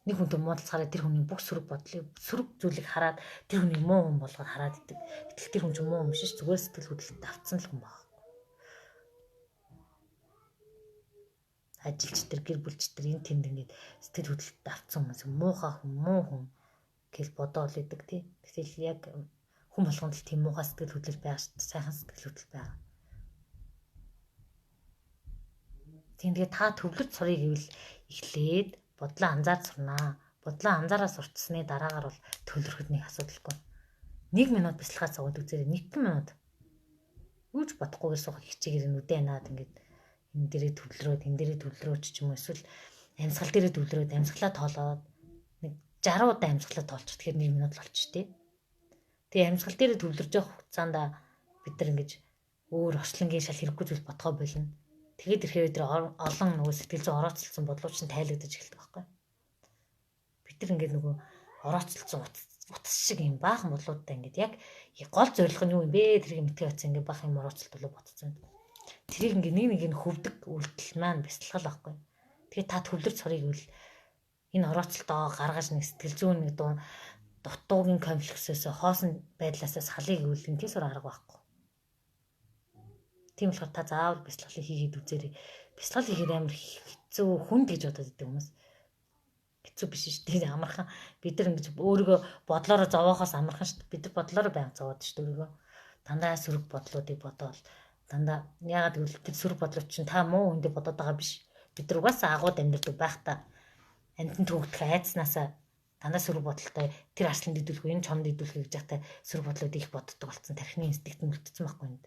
A: Нэг хүнтэй муудалцахаараа тэр хүний бүх сөрөг бодлыг, сөрөг зүйлийг хараад тэр хүний муу хүн болгоод хараад идэг. Гэтэл тэр хүн чинь муу хүн биш ш, зүгээр сэтгэл хөдлөлтөд автсан л хүн баг. Ажилч тэр, гэр бүлч тэр энэ тэнд ингээд сэтгэл хөдлөлтөд автсан хүмүүс муухай хүн, муу хүн гэж бодоол идэг тий. Гэтэл яг хүн болгонд л тийм муухай сэтгэл хөдлөл байгаа шүү дээ. Сайхан сэтгэл хөдлөл байгаа. Тийм, тэгээ та төвлөрч сурыг гэвэл эхлээд бодлоо анзаарч сурнаа. Бодлоо анзаараа сурчсны дараагаар бол төвлөрөхөд нэг асуудалгүй. 1 минут бясалгаа суугаад үзээрэй. 1 минут. Юу ч бодохгүйгээр суух хичээгээр нүдэ наад ингээд энэ дээрээ төвлөрөөд, энэ дээрээ төвлөрөөч ч юм уу, эсвэл амьсгал дээрээ төвлөрөөд амьсгалаа тоолоод нэг 60 удаа амьсгалаа тоолчих. Тэгэхээр 1 минут л болчих тий. Тэгээ амьсгал дээрээ төвлөрж явах хугацаанд бид нар ингэж өөр орчлонгийн шал хэрэггүй зүйл бодгоо болно. Тэгээд ирэхээр тэр олон нөгөө сэтгэл зүйн орооцолцсон бодлууд чинь тайлагдаж эхэлдэг байхгүй. Бид нар ингээд нөгөө орооцолцсон утас шиг юм баахан бодлуудтай ингээд яг гол зорилго нь юу юм бэ? Тэрийг мэдгээ утсан ингээд баахан юм орооцолт болоо ботцсон. Тэрийг ингээд нэг нэг нь хөвдөг үйлдэл маань бясалгал байхгүй. Тэгээд та төвлөрч сурыг гэвэл энэ орооцолтоо гаргаж нэг сэтгэл зүйн нэг дутуугийн комплексээс хоосон байдлаасаа салыг гэвэл энэс өөр арга байхгүй. Тийм болохоор та заавал бясалгалыг хийгээд үзээрэй. Бясалгал хийхэд амар хэцүү хүнд гэж бодоод идэв хүмүүс. Хэцүү биш шүү дээ. Амархан. Бид нар ингэж өөрийгөө бодлоороо зовоохоос амархан шүү дээ. Бид нар бодлоороо байнга зовоод шүү дээ өөрийгөө. Дандаа сөрөг бодлуудыг бодоол. Дандаа яагаад гэвэл тэр сөрөг бодлууд чинь та муу хүндээ бодоод байгаа биш. Бид нар угаасаа агууд амьдардаг байхдаа амьтан төгдөх айдснаасаа дандаа сөрөг бодолтой тэр арсланд идүүлэх үү, энэ чомд идүүлэх гэж яхтай сөрөг бодлууд их боддог болсон. Тархины инстинкт нь үлдсэн байхгүй юм.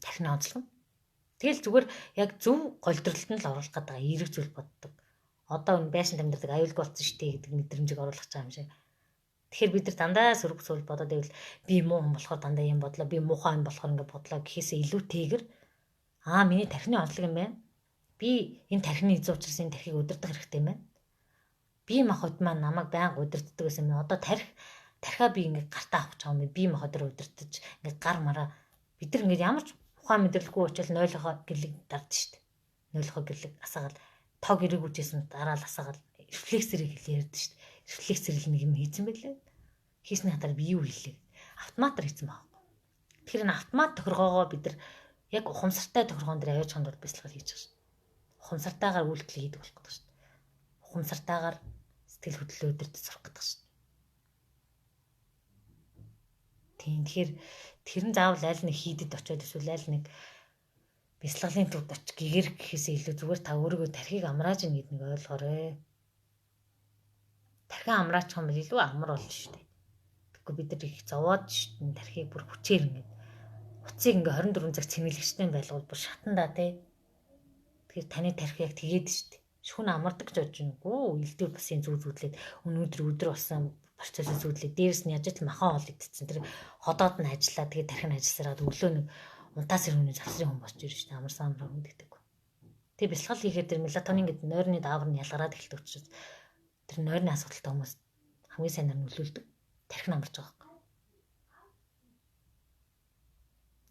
A: Тархины онцлог. Тэгэл зүгээр яг зөв голдролтод нь л оруулах гэдэг эерэг зүйл боддог. Одоо энэ байшинд амьдардаг аюулгүй болсон шүү дээ гэдэг мэдрэмжийг оруулах гэж байгаа юм шиг. Тэгэхээр бид нар дандаа сөрөг зүйл бодоод байвал би муу хүн болохоор дандаа юм бодлоо, би муухай юм болохоор ингэ бодлоо гэхээсээ илүүтэйгэр миний тархины онцлог юм байна. Би энэ тархины эзэн учраас энэ тархийг удирдах хэрэгтэй юм байна. Би махбод маань намайг байнга удирддаг байсан юм. Одоо тархиа би ингэ гартаа авах гэж байгаа юм. Би махбодоор удирдах ингэ гар мараа бид нар ингэ ямар ч ухаан мэдрэлгүй учраас нойлохоо гэрлэг дардж штт. Нойлохоо гэрлэг асаагаал тог эрэг үжсэн дараа л асаагаал рефлексэрийг хэл ярьд штт. Рефлексэрэл нэг юм хийцэн байлээ. Хийсний хатаар би юу хийлээ? Автоматар хийцэн байгаа. Тэгэхээр энэ автомат тохиргоогоо бид нар яг ухамсартай тохиргоон дээр аваач ханд бол бясалгал хийж байгаа штт. Ухамсартайгаар үйлдэл хийдэг болох гэдэг штт. Ухамсартайгаар сэтгэл хөдлөлөө өдөртөж сурах гэдэг штт. Тийм, тэгэхээр тэр нь заавал аль нэг хийдэд очиод эсвэл аль нэг бясалгалын төвд оч гэгэрх гэхээсээ илүү зүгээр та өөрийгөө тархийг амрааж ийн гэдэг нэг ойлгоорой. Тархин амраачих юм бол илүү амар болно шүү дээ. Тэгэхгүй бид нар их зовоод шүү дээ. Тархийг бүр хүчээр ингээд утсыг ингээ 24 цаг цэнгэлэгчтэй байлгуул бүр шатандаа тий. Тэгэхээр таны тархи яг тэгээд шүү дээ. Шүн амардаг ч бодож байна. Гүү элдв бас юм зүг зүудлээд өнөөдөр өдөр болсон процессыг зүудлээ. Дээрс нь яаж л махан хоол идсэн. Тэр ходоод нь ажиллаа. Тэгээд тархин ажилласараад өглөө нэг унтаас ирүүний завсрын хүн болж ирж шүү дээ. Амарсан амраа хүн гэдэг. Тэгээ бясалгал хийхэд тэр мелатонин гэдэг нойрны даавар нь ялгараад эхэлдэг учраас тэр нойрны асуудалтай хүмүүс хамгийн сайнаар нөлөөлдөг. Тархин амарч байгаа байхгүй.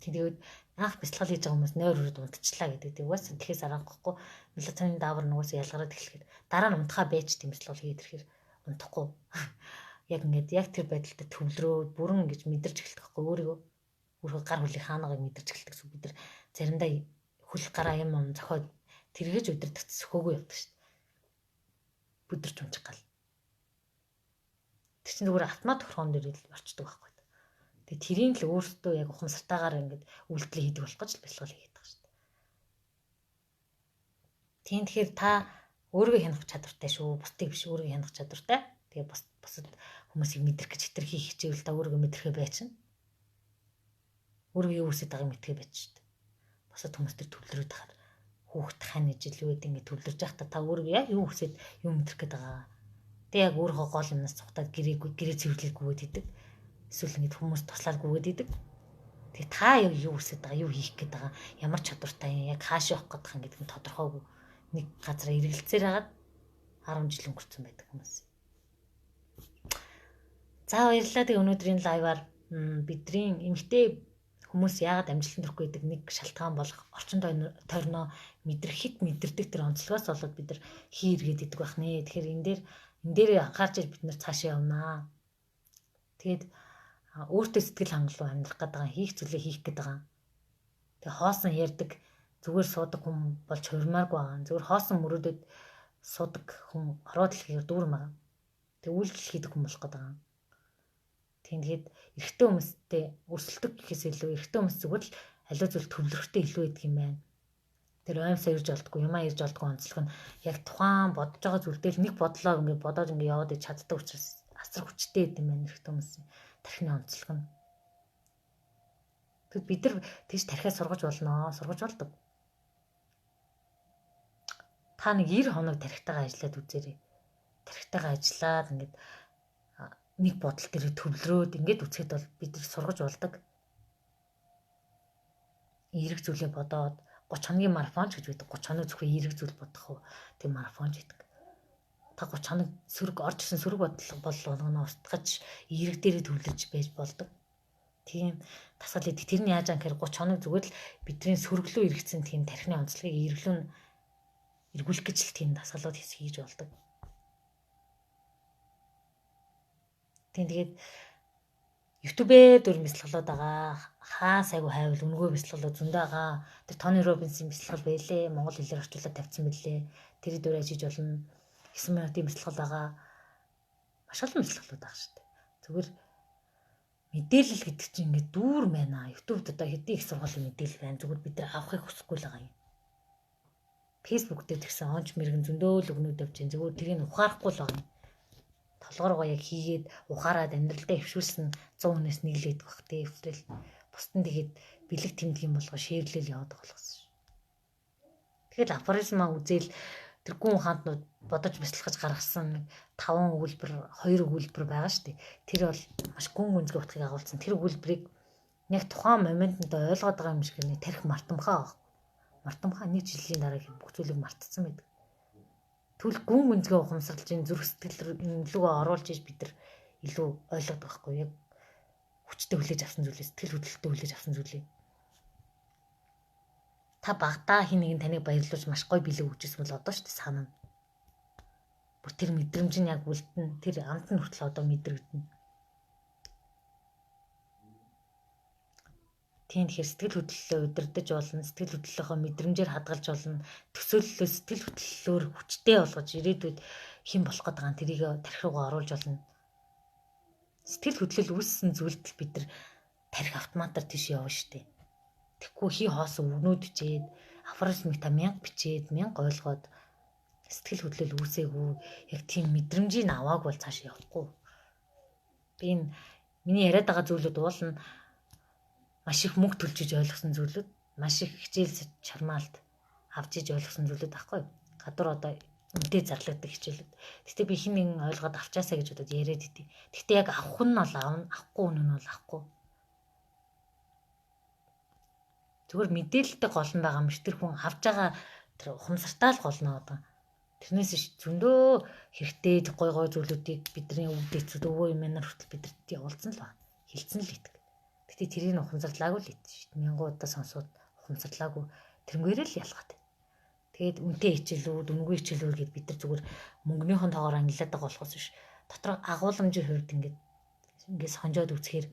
A: Тэгээд анх бясалгал хийж байгаа хүмүүс нойр өрөөд унтчихлаа гэдэг. Тэг угаасаа тэгэхээс аргагүй. Мелатонин даавар нь угаасаа ялгараад эхлэхэд дараа нь унтахаа байж тийм бясалгал хийгээд ирэхээр унтахгүй. Яг ингээд яг тэр байдалтай төвлөрөөд бүрэн ингэж мэдэрч эхэлдэг байхгүй өөрийгөө. Өөрөө гар хүлийг хаанагааг мэдэрч эхэлдэг гэсэн. Бид нар заримдаа хөл гараа юм юм зохиод тэргэж өдөртөх сөхөөгүй явдаг шүү дээ. Бүдэрч унчих гал. Тэр чинь зүгээр автомат тохиргоон дээр л орчдөг байхгүй. Тэгээ тэрийг л өөртөө яг ухамсартайгаар ингээд үйлдэл хийдэг болох гэж бясалгал хийгээд байгаа шүү дээ. Тийм, тэгэхээр та өөрийгөө хянах чадвартай шүү. Бусдыг биш, өөрийгөө хянах чадвартай. Тэгээ бусад хүмүүсийг мэдрэх гэж хэтэрхий хичээвэл та өөрийгөө мэдрэхээ байчин. Өөрийгөө юу хүсэж байгааг мэдрэхээ байж шүү дээ. Бусад хүмүүс төр төвлөрөөд тахаар хүүхд хань ижил юу гэдэг ингээд төвлөрж байхдаа та өөрийгөө яг юу хүсээд юу мэдрэх гээд байгаа. Тэгээ яг өөрийнхөө гол юмнаас цухтаад гэрээ цэвэрлэл гүгээд идэг. Эсвэл ингээд хүмүүс туслаад гүгээд идэг. Тэгээ та яг юу хүсэж байгаа, юу хийх гээд байгаа, ямар чадвартай юм, яг хааш явах гээд байгаа гэдэг нь тодорхойгүй. Нэг газар эргэлзээр хагаад 10 жил өнгөрцөн байдаг хүмүүс. За баярлалаа. Тэгээ өнөөдрийн лайваар бидний эмэгтэй Хүмүүс яагаад амжилтанд хүрэхгүй гэдэг нэг шалтгаан болох орчин тойрноо мэдрэхэд мэдэрдэг тэр онцлогоос болоод бид нар хий эргээд идэг байх нэ. Тэгэхээр энэ дээр анхаарч бид нар цаашаа явнаа. Тэгээд өөртөө сэтгэл хангалуун амьдрах гэдэг байгаа, хийх зүйлээ хийх гэдэг байгаа. Тэгээ хоосон ярьдаг, зүгээр суудаг хүн болж хувирмааргүй байгаа. Зүгээр хоосон мөрөөдөд суудаг хүн ороо дэлхийгээр дүүрэн байгаа. Тэгээ үйлдэл хийдэг хүн болох гэдэг байгаа. Тийм, тэгээд эрэгтэй хүмүүстэй өрсөлдөг гэхээс илүү эрэгтэй хүмүүс зүгээр л аливаа зүйл төвлөрөхтэй илүү байдаг юм байна. Тэр аимсаа ирж олдгүй, юмаа ирж олдгүй онцлог нь яг тухайн бодож байгаа зүйл дээр нэг бодлоо ингээд бодоод ингээд яваад иж чаддаг учраас асар хүчтэй байд юм байна эрэгтэй хүмүүсийн тархины онцлог нь. Тэгэд бид нар тэгж тархиа сургаж болно, сургаж болдог. Та нэг 90 хоног тархитайгаа ажиллаад үзээрэй. Тархитайгаа ажиллаад ингээд нэг бодол дээр төвлөрөөд ингээд үзэхэд бол бид нар сургаж болдог. Эерэг зүйлээ бодоод 30 хоногийн марафон ч гэж байдаг. 30 хоног зөвхөн эерэг зүйл бодох уу? Тийм марафон ч гэдэг. Та 30 хоног сөрөг орж ирсэн сөрөг бодол болгоно устгаж эерэг дээрээ төвлөрч байж болдог. Тийм тасгал идэх. Тэр нь яаж байгаа гэхээр 30 хоног зүгээр л бидний сөрөглөө эргэцсэн тийм тархины онцлогийг эргэлүүн эргүүлэх гэж л тийм дасгалууд хийж болдог. Тийм, тэгээд YouTube-ээр дүр бясалгалууд байгаа. Хаа сайгүй хайвал үнэгүй бясалгалууд зөндөө байгаа. Тэр Тони Робинсын бясалгал байлээ. Монгол хэлээр орчуулаад тавьсан мэлээ. Тэр дүр ажиж болно. 9 минутын бясалгал байгаа. Маш олон бясалгалууд байгаа шүү дээ. Зүгээр мэдээлэл гэдэг чинь ингээд дүүр байна. YouTube-д одоо хэдий их сургуулийн мэдээлэл байна. Зүгээр бид нар авахыг хүсэхгүй л байгаа юм. Facebook дээр тэгсэн онч мэрэгэн зөндөө л өгнүүд авч чинь зүгээр тэрийг ухаарахгүй л байгаа юм. Толгооргоо яг хийгээд ухаарад амьдралдаа хөвшүүлсэн 100 хүнээс нэг л байдаг бах тий. Эсвэл бусд нь тэгээд бэлэг тэмдэг юм болгоо шеэрлэл яваад байгаа болохос ш. Тэгэл афоризмаа үзэл тэр гүн ухаантнууд бодож бясалгаж гаргасан нэг 5 өгүүлбэр, 2 өгүүлбэр байгаа шүү дээ. Тэр бол маш гүн гүнзгий утгыг агуулсан. Тэр өгүүлбэрийг яг тухайн моментод ойлгоод байгаа юм шиг нэг тарих мартамхаа баг. Мартамхаа нэг жилийн дараа бүх зүйлийг мартцсан байдаг. Тэгвэл гүн гүнзгий ухамсарлаж энэ зүрх сэтгэл лүгөө оруулж иж бид нар илүү ойлгодог байхгүй яг хүчтэй хүлээж авсан зүйлээ, сэтгэл хөдлөлтөй хүлээж авсан зүйлээ. Та багтаа хин нэгэн таныг баярлуулж маш гоё бэлэг өгчээсэн бол одоо шүү дээ санана. Бүр тэр мэдрэмж нь яг үлдэн, тэр амт нь хүртэл одоо мэдрэгдэнэ. Тийм, тэгэхээр сэтгэл хөдлөлөө удирдах болно, сэтгэл хөдлөлийнхөө мэдрэмжээр хадгалж болно, төсөөллөө сэтгэл хөдлөлөөр хүчтэй болгож ирээдүйд хэн болох гээд байгаа нь тэрийг тархи руугаа оруулж болно. Сэтгэл хөдлөл үүссэн зүйлд бид нар тархи автоматар тийш явна шүү дээ. Тэгэхгүй хий хоосон үгнүүд бичээд, афоризмыг та 1000 бичээд, 1000 ойлгоод сэтгэл хөдлөл үүсээгүй, яг тийм мэдрэмжийг аваагүй бол цааш явахгүй. Би энэ миний яриад байгаа зүйлүүд уулна маш их мөнгө төлж иж ойлгосон зүйлүүд, маш их хичээл чармаалт авч иж ойлгосон зүйлүүд байхгүй юу? Гадуур одоо үнэтэй зарлагддаг хичээлүүд. Гэтэ би хин нэгэн ойлгоод авчаасаа гэж бодоод яриад идэв. Гэтэ яг авах нь бол авна, авахгүй нь бол авахгүй. Зүгээр мэдээлэлтэй гол нь байгаа юм биш. Тэр хүн авж байгаа тэр ухамсартай л гол нь байгаа. Тэрнээс ш зөндөө хэрэгтэй гой гой зүйлүүдийг бидний өвдөцүүд өвөө эмээнэр хүртэл бидэрт явуулсан л байна. Хилцэн л идэг. Гэтэ тэрийг ухамсарлаагүй л идэв шүү дээ. Мянган удаа сонсоод ухамсарлаагүй тэрнгээрээ л ялгаад. Тэгээд үнэтэй хичээлүүд, үнэгүй хичээлүүд гэд бид нар зүгээр мөнгөнийхэн тоогоор ангилаад байгаа болохоос биш. Дотор агуулмжийн хувьд ингээд сонжоод үзэхээр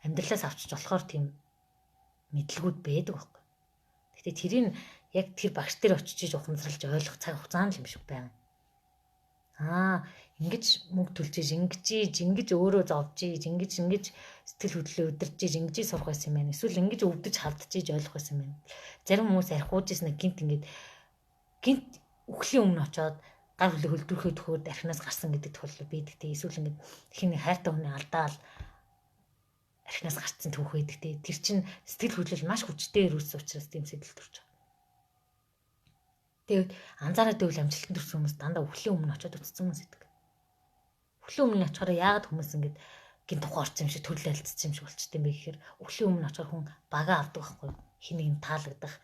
A: амьдралаас авчиж болохоор тийм мэдлэгүүд байдаг байхгүй. Гэтэ тэрийг яг тэр багш дээр очиж иж ухамсарлаж ойлгох цаг хугацаа л юм шиг байна. Аа, ингэж мөнгө төлж иж, ингэж иж, ингэж өөрөө зовж иж, ингэж сэтгэл хөдлөлөө удирдах иж, ингэж сурах байсан юм байна. Эсвэл ингэж өвдөж хавдаж иж ойлгох байсан юм байна. Зарим хүмүүс архиуж ийсэн гинт ингээд гинт үхлийн өмнө очиод гар хүлээ хөлдрөхөө төхөөд архинаас гарсан гэдэг тохиолдол байдаг те. Эсвэл ингээд хин нэг хайртай хүний алдаал архинаас гарцсан түүх байдаг те. Тэр чинь сэтгэл хөдлөл маш хүчтэй ирүүлсэн учраас тийм сэтгэл төрж байгаа. Тэгээд анзаараад байвал амжилтанд хүрсэн хүмүүс дандаа үхлийн өмнө очиод үтцсэн хүмүүс идэг. Үхлийн өмнө очихоор яагаад хүмүүс ингээд гин тухай орсон юм шиг төрөл альцсан юм шиг болчтой юм бэ гэхээр үхлийн өмнө очихоор хүн бага авдаг байхгүй юу? Хин нэг нь таалагдах,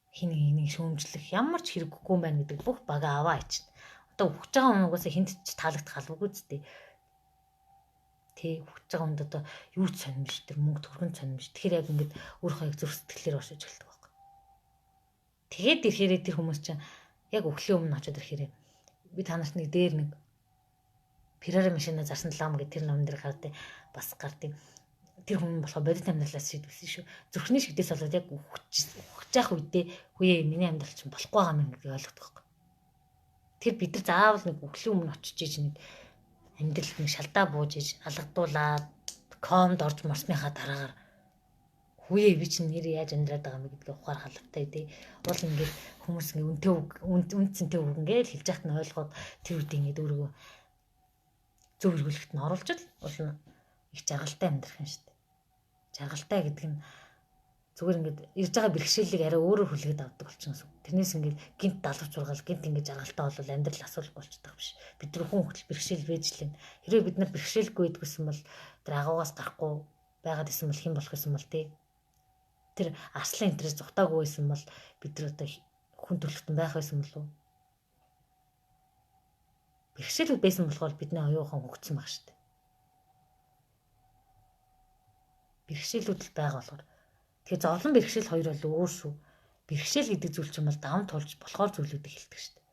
A: хин нэг шүүмжлэх ямар ч хэрэггүй юм байна гэдэг бүх бага аваа ичнэ. Одоо үхэж байгаа хүн угаасаа хинт ч таалагдах албагүй зү. Тэ үхэж байгаа хүнд одоо юу ч сонирм биш, тэр мөнгө төгрөгөн сонирм биш. Тэгэхээр яг ингээд өөрийнхөө яг зүрх сэтгэлээр оршиж эхэлдэг байхгүй. Тэгээд ирэхээрээ тэр хүмүүс чинь яг өглөө өмнө очиод ирэхээрээ би та нарт нэг дээр нэг Ferrari машина зарсан лам гэх тэр ном дээр гардыг бас гардыг. Тэр хүн болохоор бодит амьдралаас шийдвэрлсэн шүү. Зүрхний шигдээс болоод яг үхэж явах үедээ хүүе миний амьдрал чинь болохгүй байгаа юм гэдгийг ойлгодог байхгүй. Тэр бид нар заавал нэг өглөө өмнө очиж иж нэг амьдралд нэг шалдаа бууж иж алгадуулаад комд орж морсныхаа дараагаар хүүе би чинь нэр яаж амьдраад байгаа юм гэдгийг ухаар халавтай тий. Уул ингээд хүмүүс ингээд үнтэй үг үнцэнтэй үг ингээд хэлж яхад нь ойлгоод тэр үед ингээд өөрийгөө зөв эргүүлэхэд нь оруулж л уул нь их жаргалтай амьдрах юм шүү дээ. Жаргалтай гэдэг нь зүгээр ингээд ирж байгаа бэрхшээлийг арай өөрөөр хүлээгээд авдаг болчихно гэсэн. Тэрнээс ингээд гинт далавч ургаал гинт ингээд жаргалтай бол амьдрал асуудалгүй болчихдог биш. Бид нар хүн хөтөл бэрхшээл байж лээ. Хэрвээ бид нар бэрхшээлгүй байдгүйсэн бол тэр агуугаас гарахгүй байгаад исэн бол хэн болох байсан бол тий. Тэр арслан интерес зугтаагүй байсан бол бид нар одоо хүн төрөлхтөн байх байсан болов уу? Бэрхшээл байсан болохоор бидний оюун ухаан хөгжсөн баг шүү дээ. Бэрхшээлүүд л байгаа болохоор. Тэгэхээр зовлон бэрхшээл хоёр бол өөр шүү. Бэрхшээл гэдэг зүйл чинь бол даван тулж болохоор зүйлүүдийг хэлдэг шүү дээ.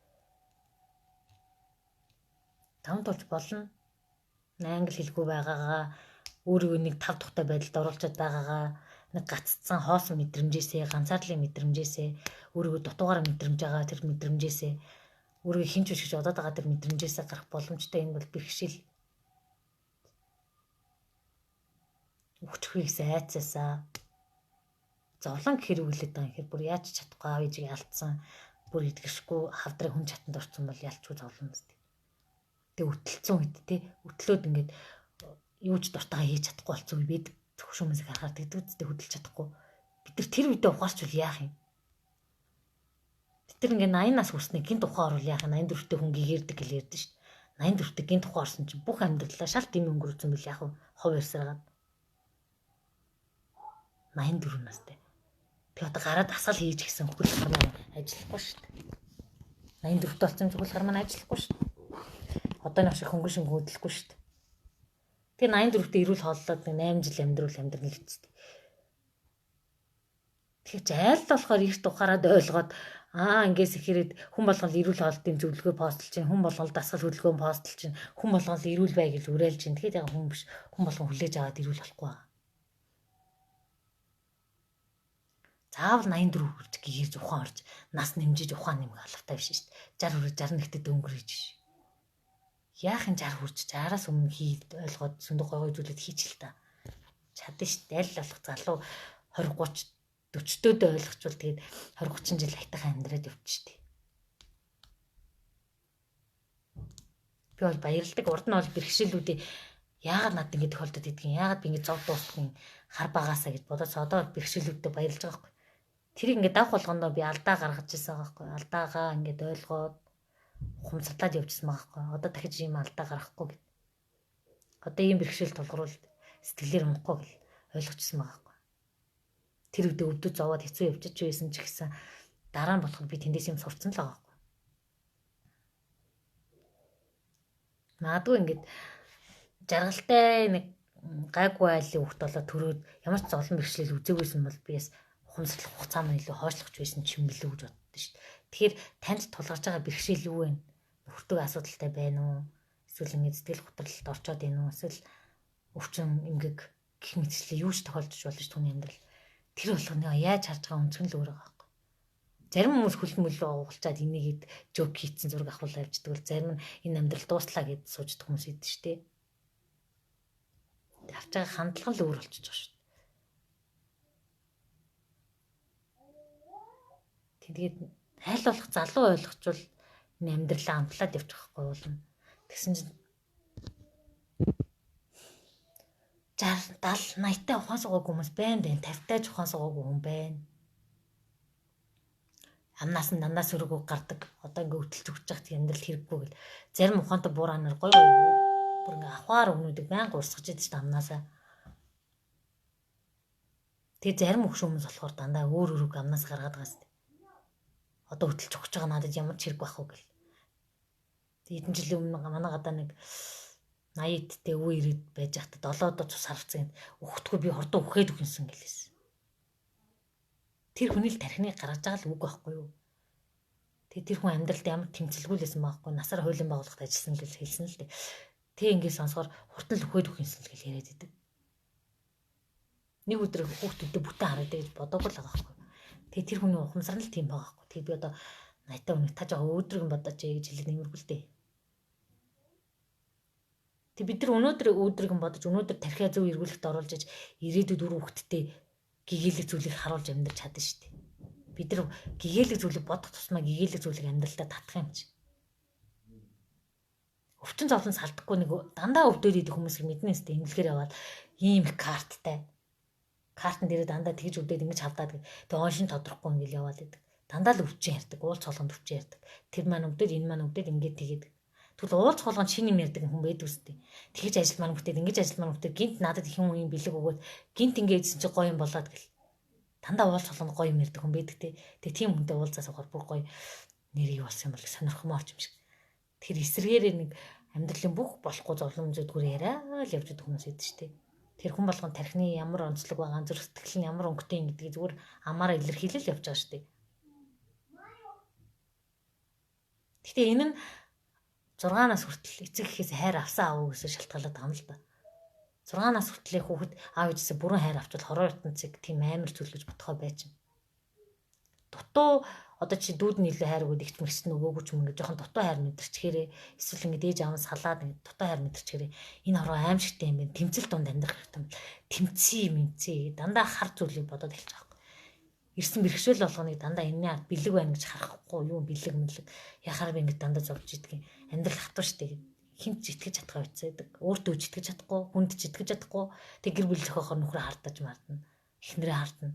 A: Даван тулж болно. Англи хэлгүй байгаагаа өөрийгөө нэг тав тухтай байдалд оруулчаад байгаагаа нэг гаццсан хоосон мэдрэмжээсээ, ганцаардлын мэдрэмжээсээ, өөрийгөө дутуугаар мэдрэмж байгаа тэр мэдрэмжээсээ, өөрийгөө хинч биш гэж бодоод байгаа тэр мэдрэмжээсээ гарах боломжтой. Энэ бол бэрхшээл. Үхчихвээ гэсэн айцаасаа зовлон гэхэр юу гэлээд байгаа юм гэхээр бүр яаж чадахгүй аав ээжийг алдсан, бүр идгэшгүй хавдрыг хүн чатанд орсон бол ялчгүй зовлон үстэй. Тэг өтөлцсөн үед те өтлөөд ингээд юу ч дуртайгаа хийж чадахгүй болсон үе бид зөвхөн хүмүүсийг харахаар тэгдэг үстэй, хөдөлж чадахгүй. Бид нар тэр үедээ ухаарчвал яах юм? Бид нар ингээд 80 нас хүрснээр гинт ухаан орвол яах юм? 84-тэй хүн гэгэрдэг гэл ярьдэн шүү дээ. 84-тэй гинт ухаан орсон чинь бүх амьдралаа шал дэм өнгөрүүлсэн бил яах вэ? Хов ярьсараад 84 настай. Тэг одоо гараад дасгал хийж гисэн хөл гар маань ажиллахгүй шүү дээ. 84 болсон ч хөл гар маань ажиллахгүй шүү дээ. Одоо нэг шиг хөнгөн шинг хөдлөхгүй шүү дээ. Тэгээ 84-т эрүүл хооллоод нэг 8 жил амьдрал амьдрал л үсттэй. Тэгэхээр айл болохоор эрт ухаарад ойлгоод ингээс ихэрэд хүн болгон эрүүл хоолтын зөвлөгөө постлж чинь, хүн болгон дасгал хөдөлгөөн постлж чинь, хүн болгон эрүүл бай гэж уриалж чинь. Тэгэхээр яг хүн биш, хүн болгон хүлээж аваад эрүүл болохгүй байгаа. Заавал 84 хүрч гэгэрж ухаан орж нас нэмжиж ухаан нэмэх алавтай биш шүү дээ. 60 хүрэж 61-т дөнгөрөж ш. Яах юм 60 хүрч 60-аас өмнө хийд ойлгоод сүндө гой гой зүйлүүд хийчихэл та. Чадна шүү дээ. Аль болох залуу 20 30 40-төөдөө ойлгочвол тэгээд 20 30 жил аятайхан амьдраад явчих шүү дээ. Би бол баярладаг. Урд нь бол бэрхшээлүүдээ яагаад надад ингэ тохиолдод идэгин, яагаад би ингэ зов дуустдаг хар багаасаа гэж бодоод одоо бэрхшээлүүдтэй баярлж байгаа байхгүй. Тэрийг ингээд давх болгондоо би алдаа гаргаж ирсэн байгаа байхгүй. Алдаагаа ингээд ойлгоод ухамсарлаад явчихсан байгаа байхгүй. Одоо дахиж ийм алдаа гаргахгүй гэд. Одоо ийм бэрхшээл тулгаруул сэтгэлээр унахгүй гэл ойлгочихсон байгаа байхгүй. Тэр үедээ өвдөж зовоод хэцүү явчих байсан ч гэсэн дараа нь болоход би тэндээс юм сурцсан л байгаа байхгүй. Магадгүй ингээд жаргалтай нэг гайгүй айлын хүүхд болоо төрөөд ямар ч зовлон бэрхшээл үзээгүйсэн бол би бас ухамсарлах хугацаа маань илүү хойшлох байсан ч юм билүү гэж боддоо шүү дээ. Тэгэхээр танд тулгарч байгаа бэрхшээл юу вэ? Нөхөртөө асуудалтай байна уу? Эсвэл ингээд сэтгэл готролд орчоод байна уу? Эсвэл өвчин эмгэг гэх мэтчлээ юу ч тохиолдож болно шүү түүний амьдрал. Тэр болгоно яаж харж байгаа өнцгөн л өөр байгаа байхгүй. Зарим хүмүүс хөл мөлөө угалчаад энийгээд жок хийцэн зураг авахулаа явждаг бол зарим нь энэ амьдрал дууслаа гэд сууждаг хүмүүс идэв шүү дээ. Авч байгаа хандлага л өөр болчихж байгаа шүү. Тэгээд аль болох залуу ойлгочвол энэ амьдралаа амтлаад явчих байхгүй болно. Тэгсэн чинь 60 70 80-тай ухаан суугаагүй хүмүүс байна байна. 50-тай ч ухаан суугаагүй хүн байна. Амнаас нь дандаа сөрөг үг гардаг. Одоо ингээ хөтөлж өгч явах амьдрал хэрэггүй гэл. Зарим ухаантай буураа нар гоё гоё бүр ингээ авахар өгнүүдийг байнга урсгаж идэв чинь амнаасаа. Тэгээ зарим өгш хүмүүс болохоор дандаа өөр өрөг амнаас гаргаад байгаа юм. Одоо хөтөлж өгч байгаа надад ямар ч хэрэг байх уу гэл. Хэдэн жилийн өмнө манай гадаа нэг 80 дэх өвөө ирээд байж байхдаа 7 удаа цус харвцсан өгөхдгөө би хурдан үхээд өгнөсөн гэлээсэн. Тэр хүний л тархиныг гаргаж байгаа л үг байхгүй юу? Тэгээ тэр хүн амьдралд ямар тэмцэлгүй л байсан байхгүй, насаар хуулийн байгууллагад ажилласан гэж хэлсэн л дээ. Тэг ингээд сонсохоор хурдан л үхээд өгнөсөн л гэж яриад идэг. Нэг өдөр хүүхдүүдээ бүтэн харагдаа гэж бодоогүй л байгаа байхгүй. Тэгээ тэр хүний ухамсар нь л тийм байгаа байхгүй. Тэгээ би одоо 80 хүнийг та жоо өөдрөг юм бодооч гэж хэлээд нэмэргүй л дээ. Тэг бид нар өнөөдөр өөдрөг юм бодож өнөөдөр тархиа зөв эргүүлэхт оруулж иж ирээдүйд үр хөвгтдээ гэгээлэг зүйлийг харуулж амьдрч чадна шүү дээ. Бид нар гэгээлэг зүйлийг бодох тусмаа гэгээлэг зүйлийг амьдралдаа татах юм чи. Өвчин зовлон салдахгүй нэг дандаа өвдөд идэх хүмүүсийг мэднэ сте эмнэлгээр яваад ийм их карттай. Картн дээрээ дандаа тэгж өвдөд ингэж хавдаад тэг оншин тодрохгүй ингээл яваад идэг. Дандаа л өвчин ярьдаг, уулз болгонд өвчин ярьдаг. Тэр маань өвдөд, энэ маань өвдөд ингээд тэгээд. Тэгвэл уулз болгонд шинэ юм ярьдаг хүн байдаг үстэй. Тэгэж ажил маань бүтээд, ингэж ажил маань бүтээд гинт надад их юм бэлэг өгөөд гинт ингээд ийсэн чи гоё юм болоод гэл. Дандаа уулз болгонд гоё юм ярьдаг хүн байдаг те. Тэг тийм хүнтэй уулзаа суугаар бүр гоё нэрийг болсон юм бол сонирхмоор ч юм шиг. Тэр эсрэгээрээ нэг амьдралын бүх болохгүй зовлон зүдгүүр яриа л явж байгаа хүмүүс идэв штэ. Тэр хүн болгон тархины ямар онцлог байгаа, зүрх сэтгэл нь ямар өнгөтэй юм гэдгийг зүгээр амаараа илэрхийлэл явж байгаа штэ. Гэтэ энэ нь 6 нас хүртэл эцэг эхээс хайр авсан аав гэсэн шалтгаалаад байгаа юм л да. 6 нас хүртлээ хүүхэд аав ээжээсээ бүрэн хайр авчвал хорон ертөнцийг тийм амар зүйл гэж бодохоо байж. Дутуу одоо чи дүүд нь илүү хайр өгөөд ихч мэгч нь өгөөгүй ч юм ингээд жоохон дутуу хайр мэдэрчгээрээ эсвэл ингээд ээж аав нь салаад ингээд дутуу хайр мэдэрчгээрээ энэ хороо аимшигтай юм байна. Тэмцэл дунд амьдрах хэрэгтэй юм. Тэмцээ мэмцээ дандаа хар зүйлийг бодоод эхэлж байгаа юм. Ирсэн бэрхшээл болгоныг дандаа энэний ард бэлэг байна гэж харахгүй юу, бэлэг мэлэг яхаар би ингээд дандаа зовж идэх юм. Амьдрал хатуу штэ гэд хинт ч итгэж чадхаа байцаадаг. Өөртөө ч итгэж чадахгүй, хүнд ч итгэж чадахгүй. Тэг гэр бүл зохиохоор нөхрөө хардаж мардна. Эхнэрээ хардна.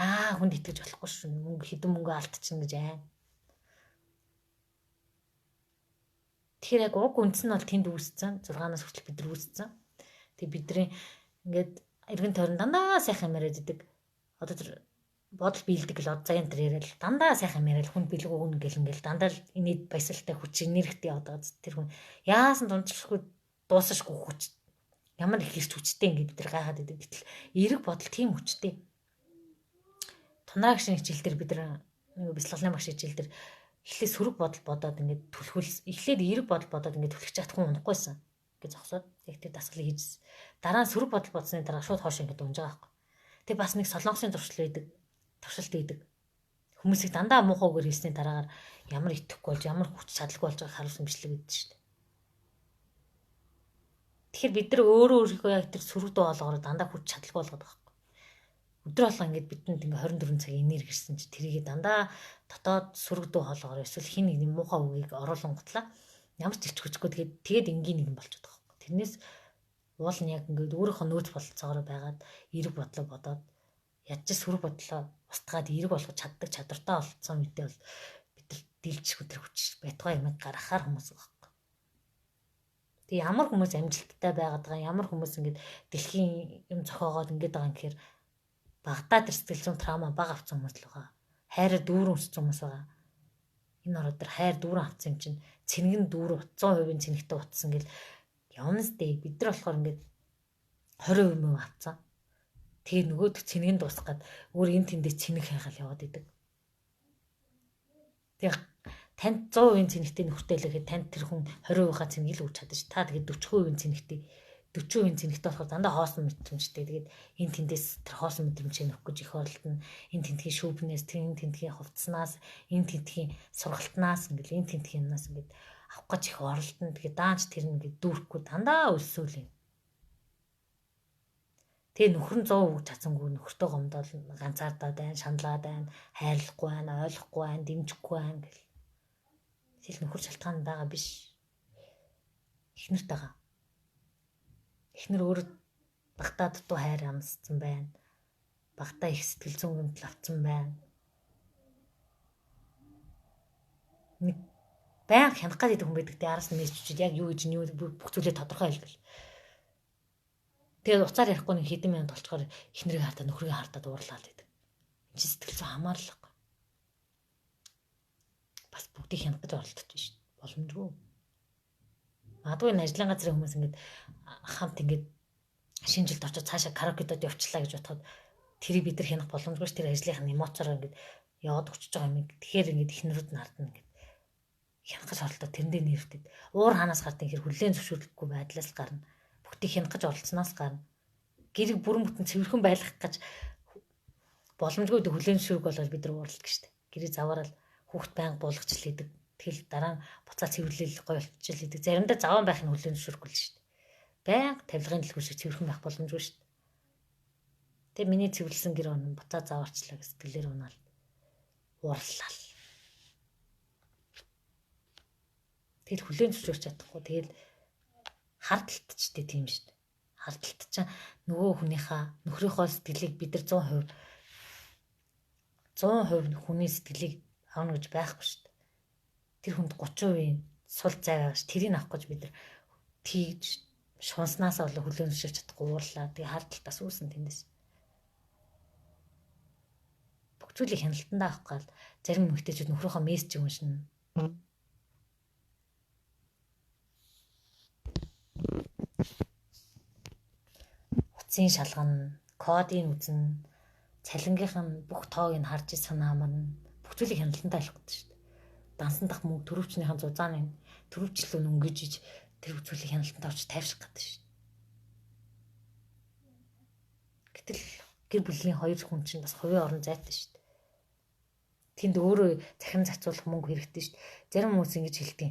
A: Аа хүнд итгэж болохгүй шүү. Мөнгө хэдэн мөнгө алдчихна гэж айн. Тэгэхээр яг уг үндс нь бол тэнд үүссэн. 6-наас хүртэл бид нар үүссэн. Тэг бидний ингээд эргэн тойрон дандаа сайхан юм яриад идэг. Одоо тэр бодол биелдэг л од заяан тэр яриад дандаа сайхан юм яриад хүнд бэлэг өгнө гэл ингээл дандаа л инээд баясгалтай хүч энергитэй яваад байгаа. Тэр хүн яасан дунджлахгүй дуусашгүй хүч ямар их ирч хүчтэй ингээд бид нар гайхаад идэг. Гэтэл эерэг бодол тийм хүчтэй. Тунраа гişийн хичээл дээр бид нар нэг бяцлаглалын багш хичээл дээр эхлээд сөрөг бодол бодоод ингээд түлхүүл эхлээд эерэг бодол бодоод ингээд түлхэж чадах хүн унахгүйсэн гэж зогсоод яг тэр дасгалыг хийжсэн. Дараа нь сөрөг бодол бодсны дараа шууд хоош ингээд унж байгаа байхгүй. Тэг бас нэг солонгосын туршил байдаг. Туршилт байдаг. Хүмүүсийг дандаа муухай үгээр хийсний дараагаар ямар итгэхгүй болж ямар хүч чадалгүй болж байгааг харуулсан бичлэг өгдөө шүү дээ. Тэгэхээр бид нар өөрөө өөрийнхөө яг тэр сөрөг дуу хоолойгоор дандаа хүч чадалгүй болгоод байгаа байхгүй. Өдөр болгон ингээд бидэнд ингээд 24 цаг энерги ирсэн чи тэрийг дандаа дотоод сөрөг дуу хоолойгоор эсвэл хин нэг муухай үгийг оруулангутлаа ямар ч ирч хүчгүй тэгээд энгийн нэгэн болчиход байгаа байхгүй. Тэрнээс уул нь яг ингээд өөрийнхөө нөөц бололцоогоор байгаад эерэг бодлоо бодоод ядч сөрөг бодлоо устгаад эерэг болгож чаддаг чадвартай болцсон үедээ бол бид нар дийлчих өдр хүч байтугай юмыг гаргахаар хүмүүс байгаа. Тэг ямар хүмүүс амжилттай байгаад байгаа, ямар хүмүүс ингээд дэлхийн юм зохиогоод ингээд байгаа юм гэхээр багадаа тэр сэтгэл зүйн траума бага авсан хүмүүс л байгаа. Хайраа дүүрэн өссөн хүмүүс байгаа. Энэ ороо дээр хайр дүүрэн авсан юм чинь цэнгэн дүүр 100% цэнэгтэй утсан гэл явна сте. Бид нар болохоор ингээд 20% мөн авцсан. Тэгээ нөгөөд цэнгэн дуусах гад өөр энэ тэндээ цэнэг хайгаал яваад идэг. Тэгээ танд 100% цэнэгтэй нөхөртэй л гэхэд танд тэр хүн 20%-ийнхаа цэнгийг л өгч чадаж та тэгээд 40% цэнэгтэй 40% цэнэгтэй болохоор дандаа хоосон мэдрэмжтэй. Тэгээд энэ тэндээс тэр хоосон мэдрэмжээ нөхөх гэж их оролдоно. Энэ тентхийн шүүбнээс, тэр энэ тентхийн хувцснаас, энэ тентхийн сургалтнаас ингээл энэ тентхийн юмнаас ингээд авах гэж их оролдоно. Тэгээд даанч тэр ингээд дүүрхгүй дандаа өлсөөл юм. Тэгээ нөхөр нь 100% чадсангүй нөхөртөө гомдоол ганцаардаад байна, шаналаад байна, хайрлахгүй байна, ойлгохгүй байна, дэмжихгүй байна гэл. Тэгэл нөхөр шалтгаан байгаа биш. Эхнэрт байгаа. Эхнэр өөрөө багтаа дутуу хайр амссан байна. Багтаа их сэтгэл зүйн гэмтэл авцсан байна. Нэг баян хянах гэдэг хүн байдаг. Тэгээ араас нь мессеж яг юу гэж нь юу бүх зүйлээ тодорхой хэлбэл. Тэгээд уцаар ярихгүй нэг хэдэн минут болчоор эхнэрийг хартаа нөхрийг хартаа дуурлаад байдаг. Энд чинь сэтгэл зүйн хамаарлага. Бас бүгдийг хянах гэж оролдож шít. Боломжгүй. Магадгүй энэ ажлын газрын хүмүүс ингээд хамт ингээд шинэ жилд очиж цаашаа караокедод явчлаа гэж бодоход тэрийг бид нар хянах боломжгүй ш. Тэр ажлынх нь эмоцоор ингээд яваад өчөж байгаа юм. Тэгэхээр ингээд эхнэрүүд нь хардна ингээд хянах гэж оролдоо тэрэндээ нэрвтэд. Уур хаанаас гардыг хэр хүлээн зөвшөөрлөхгүй байдлаас гарна. Бүгдийг хянах гэж оролцсноос гарна. Гэрийг бүрэн бүтэн цэвэрхэн байлгах гэж боломжгүй хүлээн зөвшөөрөг болоод бид нар уурладаг штэ. Гэрээ заваарал хүүхд байнга буулгач л хийдэг. Тэгэл дараа нь буцаа цэвэрлэл гоё болчихл хийдэг. Заримдаа заваан байх нь хүлээн зөвшөөрөхгүй л штэ. Байнга тавилгын дэлгүүр шиг цэвэрхэн байх боломжгүй штэ. Тэгээ миний цэвэрлсэн гэр он буцаа заваарчлаа гэж сэтгэлээр унаал уурлаа. Тэгэл хүлээн зөвшөөрч чадахгүй. Тэгэл хардталт ч тийм шүү дээ. Хардталт чинь нөгөө хүнийхээ нөхрийнхөө сэтгэлийг бид нар 100% хүний сэтгэлийг авна гэж байхгүй шүү дээ. Тэр хүнд 30% сул зай байгаа ш. Тэрийг авах гэж бид нар тийж шунснаасаа болоо хүлээн зөвшөөрч чадахгүй уурлаа. Тэгээ хардталтаас үүсэн тэндээс. Бүх зүйлийг хяналтандаа авах гал зарим эмэгтэйчүүд нөхрийнхөө мессеж уншина. Утсын шалгана, кодыг үзнэ, цалингийнх нь бүх тоог нь харж санаа амарна. Бүх зүйлийг хяналтандаа авах гэдэг шүү дээ. Дансан дах мөнгө төрөвчнийхэн зузааны төрөвчлөө өнгөж иж тэр зүйлийг хяналтандаа авч тайвших гэдэг шүү дээ. Гэтэл гэр бүлийн хоёр хүн чинь бас хувийн орон зайтай шүү дээ. Тэнд өөрөө захин зарцуулах мөнгө хэрэгтэй шүү дээ. Зарим хүмүүс ингэж хэлдэг.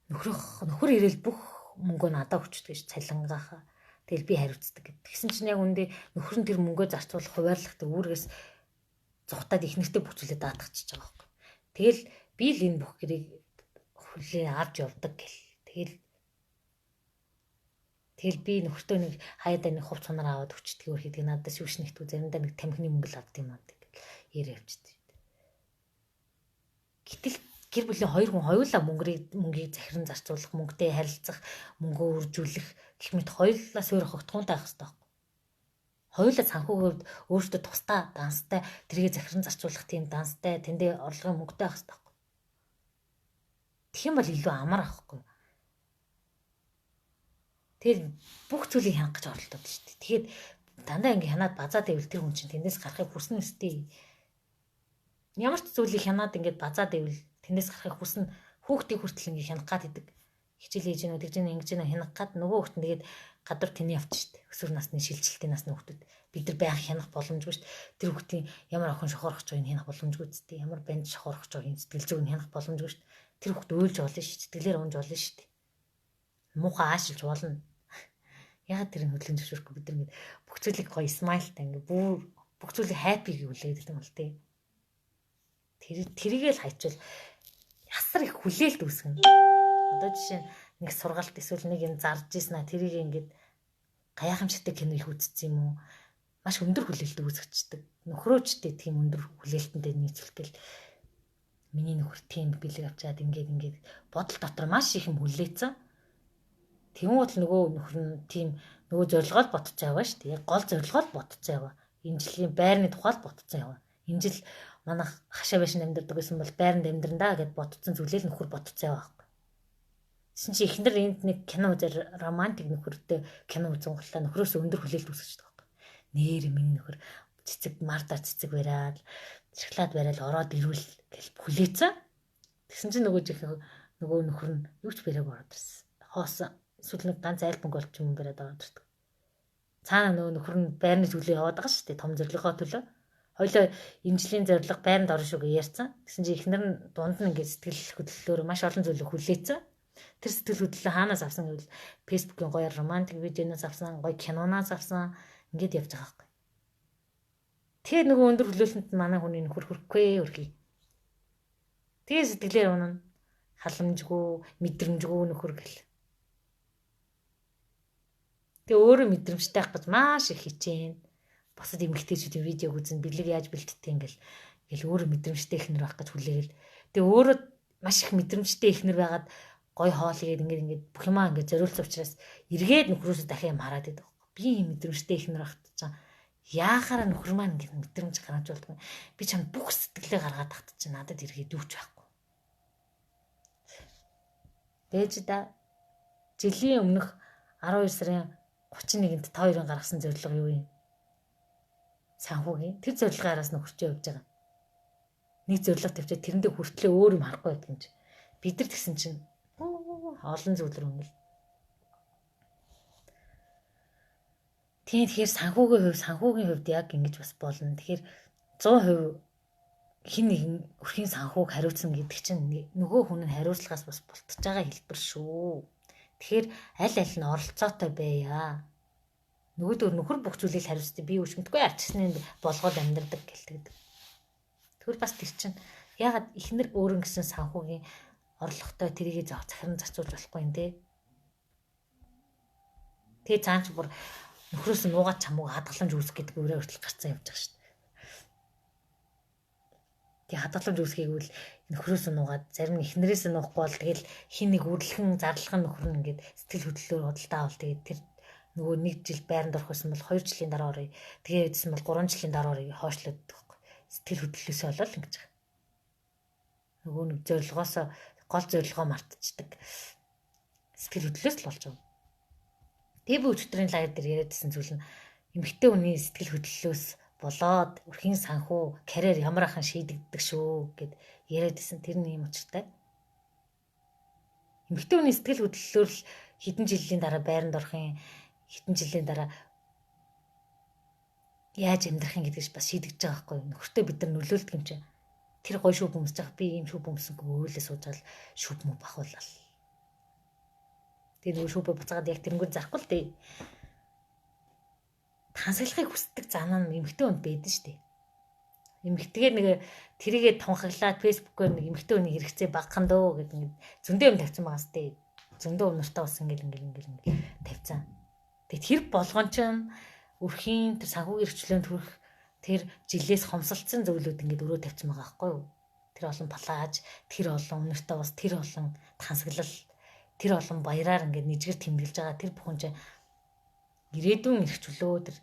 A: Нөхөр ирээл бүх мөнгөө надад өгчдөг ш цалингаахаа. Тэгэл би хариуцдаг гэдэг. Тэгсэн чинь яг үндэ нөхөр нь тэр мөнгөө зарцуулах хуваарлах тэр үүргээс зугатаад их нэртэй бүх зүйлээ даатгачихж байгаа байхгүй. Тэгэл би л энэ бүх гэрийг хүлээ авч явдаг гэл. Тэгэл би нөхөртөө нэг хаяадаа нэг хувц хунаар аваад өчтгий өөр хийдэг надад шүүш нэгтүү заримдаа нэг тамхины мөнгө л авд юм аа гэл яриа явчихдаг. Гэтэл гэр бүлийн хоёр хүн хоёулаа мөнгийг захиран зарцуулах, мөнгөтэй харилцах, мөнгөө үржүүлэх гэх мэт хоёулаа суурь хогтгоонтай байх хэрэгтэй байхгүй. Хоёулаа санхүүгийн хувьд өөртөө тусдаа данстай тэргээ захиран зарцуулах тийм данстай тэндээ орлогын мөнгөтэй байх хэрэгтэй байхгүй. Тэгэх юм бол илүү амар ахгүй. Тэр бүх зүйлийг хянах гэж оролдоод шүү дээ. Тэгэхээр дандаа ингэ хянаад базаад байвал тэр хүн чинь тэндээс гарахыг хүснэ өстэй. Ямар ч зүйлийг хянаад ингээд базаад байвал тэндээс гарахыг хүснэ. Хүүхдийг хүртэл ингэ хянах гад идэг. Хичээл хийж гэнэ, тэгж гэнэ, ингэж гэнэ хянах гад нөгөө хүүхд нь тэгээд гадар тэний явчих шүү дээ. Өсвөр насны шилжилтийн насны хүүхдүүд бид нар байх хянах боломжгүй шүү дээ. Тэр хүүхдийн ямар охин шохорох гэж байгааг хянах боломжгүй зү. Ямар банд шохорох гэж байгааг сэтгэл зүйг нь хянах боломжгүй шүү дээ. Тэр хүүхд уйлж болно шүү. Сэтгэлээр унж болно шүү дээ. Муухай аашилж болно. Яагаад тэр нь хөдөлгөөн зөвшөөрөхгүй бид нар ингэ бүх зүйлийг гоё смайлтай ингэ бүр бүх зүйлийг happy гэвлээд юм бол тий. Тэрийг л хайчвал асар их хүлээлт үүсгэнэ. Одоо жишээ нь нэг сургалт эсвэл нэг юм зарж ийсэн аа тэрийг ингээд гайхамшигтай кино их үзсэн юм уу? Маш өндөр хүлээлт үүсгэждэг. Нөхрөөчтэй тийм өндөр хүлээлтэнтэй нийцүүлтэл миний нөхөр тийм бэлэг авчаад ингээд ингээд бодол дотор маш их юм хүлээцэн. Тэнгуут л нөгөө нөхөр нь тийм нөгөө зорилгоо л ботцсон яваа шүү дээ. Гол зорилгоо л ботцсон яваа. Энэ жилийн байрны тухай л ботцсон яваа. Энэ жил манайх хашаа байшин амьдардаг гэсэн бол байранд амьдран да гэд ботцсон зүйлээ л нөхөр ботцсон яваа байхгүй. Тэсэн чи эхнэр энд нэг кино үзэр романтик нөхөртэй кино үзэн гуллаа нөхрөөс өндөр хүлээлт үүсгэж байгаа байхгүй. Нэр миний нөхөр цэцэг мартаар цэцэг бариад шоколад бариад ороод ирвэл гэл хүлээцэн. Тэгсэн чинь нөгөө жих нөгөө нөхөр нь юу ч бариаг ороод ирсэн. Хоосон эсвэл нэг ганц айлбанг болч юм бариад ороод ирдэг. Цаана нөгөө нөхөр нь байрны төлөө яваад байгаа шүү дээ. Том зорилгоо төлөө. Хоёлоо энэ жилийн зорилго байранд орно шүү гэж ярьсан. Тэгсэн чинь эхнэр нь дунд нь ингээд сэтгэл хөдлөлөөр маш олон зүйлийг хүлээцэн. Тэр сэтгэл хөдлөлөө хаанаас авсан гэвэл Facebook-ийн гоё романтик видеоноос авсан, гоё киноноос авсан ингээд явж байгаа байхгүй. Тэгээ нөгөө өндөр хүлээлтэнд манай хүний нөхөр хүрэхгүй өрхий. Тэгээ сэтгэлээр унана. Халамжгүй, мэдрэмжгүй нөхөр гэл. Тэгээ өөрөө мэдрэмжтэй байх гэж маш их хичээн. Бусад эмэгтэйчүүдийн видеог үзэн бэлэг яаж бэлддэг ингээл ингээл өөрөө мэдрэмжтэй эхнэр байх гэж хүлээгээл. Тэгээ өөрөө маш их мэдрэмжтэй эхнэр байгаад гой хоол игээд ингээд ингээд бүх юмаа ингээд зориулсан учраас эргээд нөхрөөсөө дахиад юм хараад идэг. Би юм мэдрэмжтэй эхнэр байх чинь яахаараа нөхөр маань ингээд мэдрэмж гаргаж болдгоо. Би чамд бүх сэтгэлээ гаргаад тахт чинь надад эргээд юу ч байхгүй. Дээж да жилийн өмнөх 12 сарын 31-нд та хоёрын гаргасан зорилго юу юм? Санхүүгийн тэр зорилгын араас нь хүрчээ явж байгаа. Нэг зорилго тавьчаад тэрэндээ хүртлээ өөр юм харахгүй байдаг юм чи. Бид нар тэгсэн чинь олон зүйл рүү ингээл. Тийм, тэгэхээр санхүүгийн хувьд яг ингэж бас болно. Тэгэхээр 100% хин нэгэн өрхийн санхүүг хариуцна гэдэг чинь нөгөө хүн нь хариуцлагаас бас бултж байгаа хэлбэр шүү. Тэгэхээр аль аль нь оролцоотой байя. Нөгөөдөр нөхөр бүх зүйлийг хариуцдаг. Би өшмөдгүй арчсны болгоод амьдрдаг гэлтэгдэг. Тэгвэл бас тэр чинь ягаад ихнэр өөрөө гэсэн санхүүгийн орлоготой тэрийг захиран зарцуулж болохгүй юм те. Тэгээ цаан ч бүр нөхрөөс нь нуугаад чамууг хадгаламж үүсгэх гэдэг өрөө хүртэл гарцсан явж байгаа шүү дээ. Тэгээ хадгаламж үүсгээг үл нөхрөөс нь нуугаад зарим нь эхнэрээс нь нуухгүй бол тэгэл хин нэг үрлэхэн зарлахын нөхөр нь ингээд сэтгэл хөдлөлөөр худалдаа авал тэгээд тэр нөгөө нэг жил байранд орох байсан бол 2 жилийн дараа оръё. Тэгээ эдсэн бол 3 жилийн дараа оръё хойшлоод байхгүй. Сэтгэл хөдлөлөөсөө болоод ингэж байгаа. Нөгөө нэг зорилгоос гол зорилгоо мартчихдаг. Сэтгэл хөдлөлөөс л болж байгаа. Тэгээ би өчигдрийн лайв дээр яриадсэн зүйл нь эмэгтэй хүний сэтгэл хөдлөлөөс болоод өрхийн санхүү карьер ямар ахын шийдэгддэг шүү гэд яриадсэн. Тэр нь юм учиртай. Эмэгтэй хүний сэтгэл хөдлөлөөр л хэдэн жилийн дараа байранд орох юм, хэдэн жилийн дараа яаж амьдрах юм гэдгийг бас шийдэгдэж байгаа байхгүй юу? Нөхөртөө бид нар нөлөөлдөг юм чинь. Тэр гоё шүүп өмсөж байгаа, би ийм шүүп өмсөнгөө өөлөө сууж ал шүүп мө бахуулал. Тэгээ нөгөө шүүпээ буцаагаад яг тэрнгүүр зарахгүй л дээ. Тансаглахыг хүсдэг зан нь эмэгтэй хүнд байдаг шүү дээ. Эмэгтэйгээ нэг тэрийгэ тунхаглаад фэйсбүүкээр нэг эмэгтэй хүний хэрэгцээ багхан дөө гэдэг нэг зөндөө юм тавьсан байгаа сте. Зөндөө өмнөртөө бас ингээл ингээл ингээл ингээл тавьсан. Тэгээд тэр болгон чинь өрхийн тэр санхүүгийн эрхчлөөнд хүрэх тэр жилээс хомсолцсон зүйлүүд ингээд өрөө тавьсан байгаа байхгүй юу? Тэр олон плаж, тэр олон өмнөртөө бас тэр олон тансаглал, тэр олон баяраар ингээд нэжгэр тэмдэглэж байгаа тэр бүхэн чинь ирээдүйн эрхчлөө тэр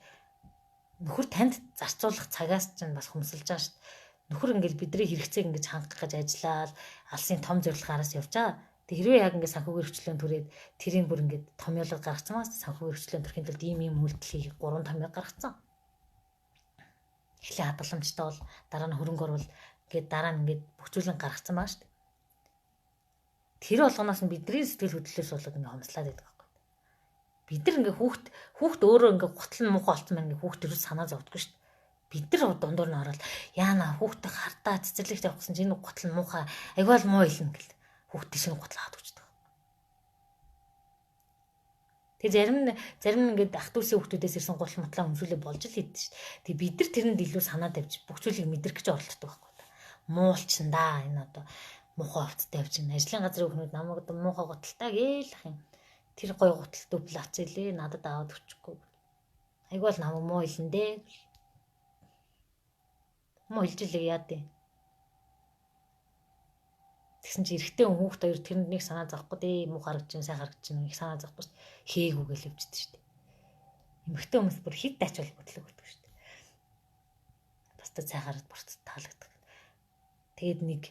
A: нөхөр танд зарцуулах цагаас чинь бас хомсолж байгаа шүү дээ. Нөхөр ингээд бидний хэрэгцээг ингээд хангах гэж ажиллаад алсын том зорилго араас явж байгаа. Тэг хэрвээ яг ингээд санхүүгийн эрхчлөөнд түрээд тэрийг бүр ингээд томьёолоод гаргацсан маа санхүүгийн эрхчлөөнд төрхийн тулд ийм ийм үйлдэл хийх 3 томьёо гаргацсан. Эхлээ хадгаламжтай бол дараа нь хөрөнгө оруул ингээд дараа нь ингээд бүх зүйлэн гаргацсан байгаа шүү дээ. Тэр болгоноос нь бидний сэтгэл хөдлөлөөс болоод ингээд хомслаад байдаг байхгүй. Бид нар ингээд хүүхд өөрөө ингээд гутал нь муухай болцсон маань ингээд хүүхд ерөөс санаа зовдгүй шүү дээ. Бид нар дундуур нь ороод яана хүүхдээ хардаа цэцэрлэгт явах гэсэн чинь энэ гутал нь муухай айгүй л муу илнэ гэл хүүхдээ шинэ гутал аваад өгчдөг. Тэгээ зарим нь ингээд ах дүүсийн хүүхдүүдээс ирсэн гутал мутлаа өмсүүлээ болж л хийдэж шүү. Тэгээ бид нар тэрэнд илүү санаа тавьж бүх зүйлийг мэдрэх гэж оролддог байхгүй. Муулчин да энэ одоо муухай хувцастай явж байна. Ажлын газрын хүүхнүүд намайг одоо муухай гуталтай гээл ах юм. Тэр гой гутал дүүбл авц илээ надад аваад өчөхгүй. Айгүй л намайг муу илэн дээ. Муу илж илээ яа дээ. Тэгсэн чи эрэгтэй хүн хүүхд хоёр тэрэнд нэг санаа зовхгүй дээ. Муу харагдаж чинь сайн харагдаж чинь их санаа зовхгүй шүү дээ. Хээгүү гэж явждаг шүү дээ. Эмэгтэй хүмүүс бүр хит ачаал бодлого өгдөг шүү дээ. Бусдад сайн хараад бусдад таалагддаг. Тэгээд нэг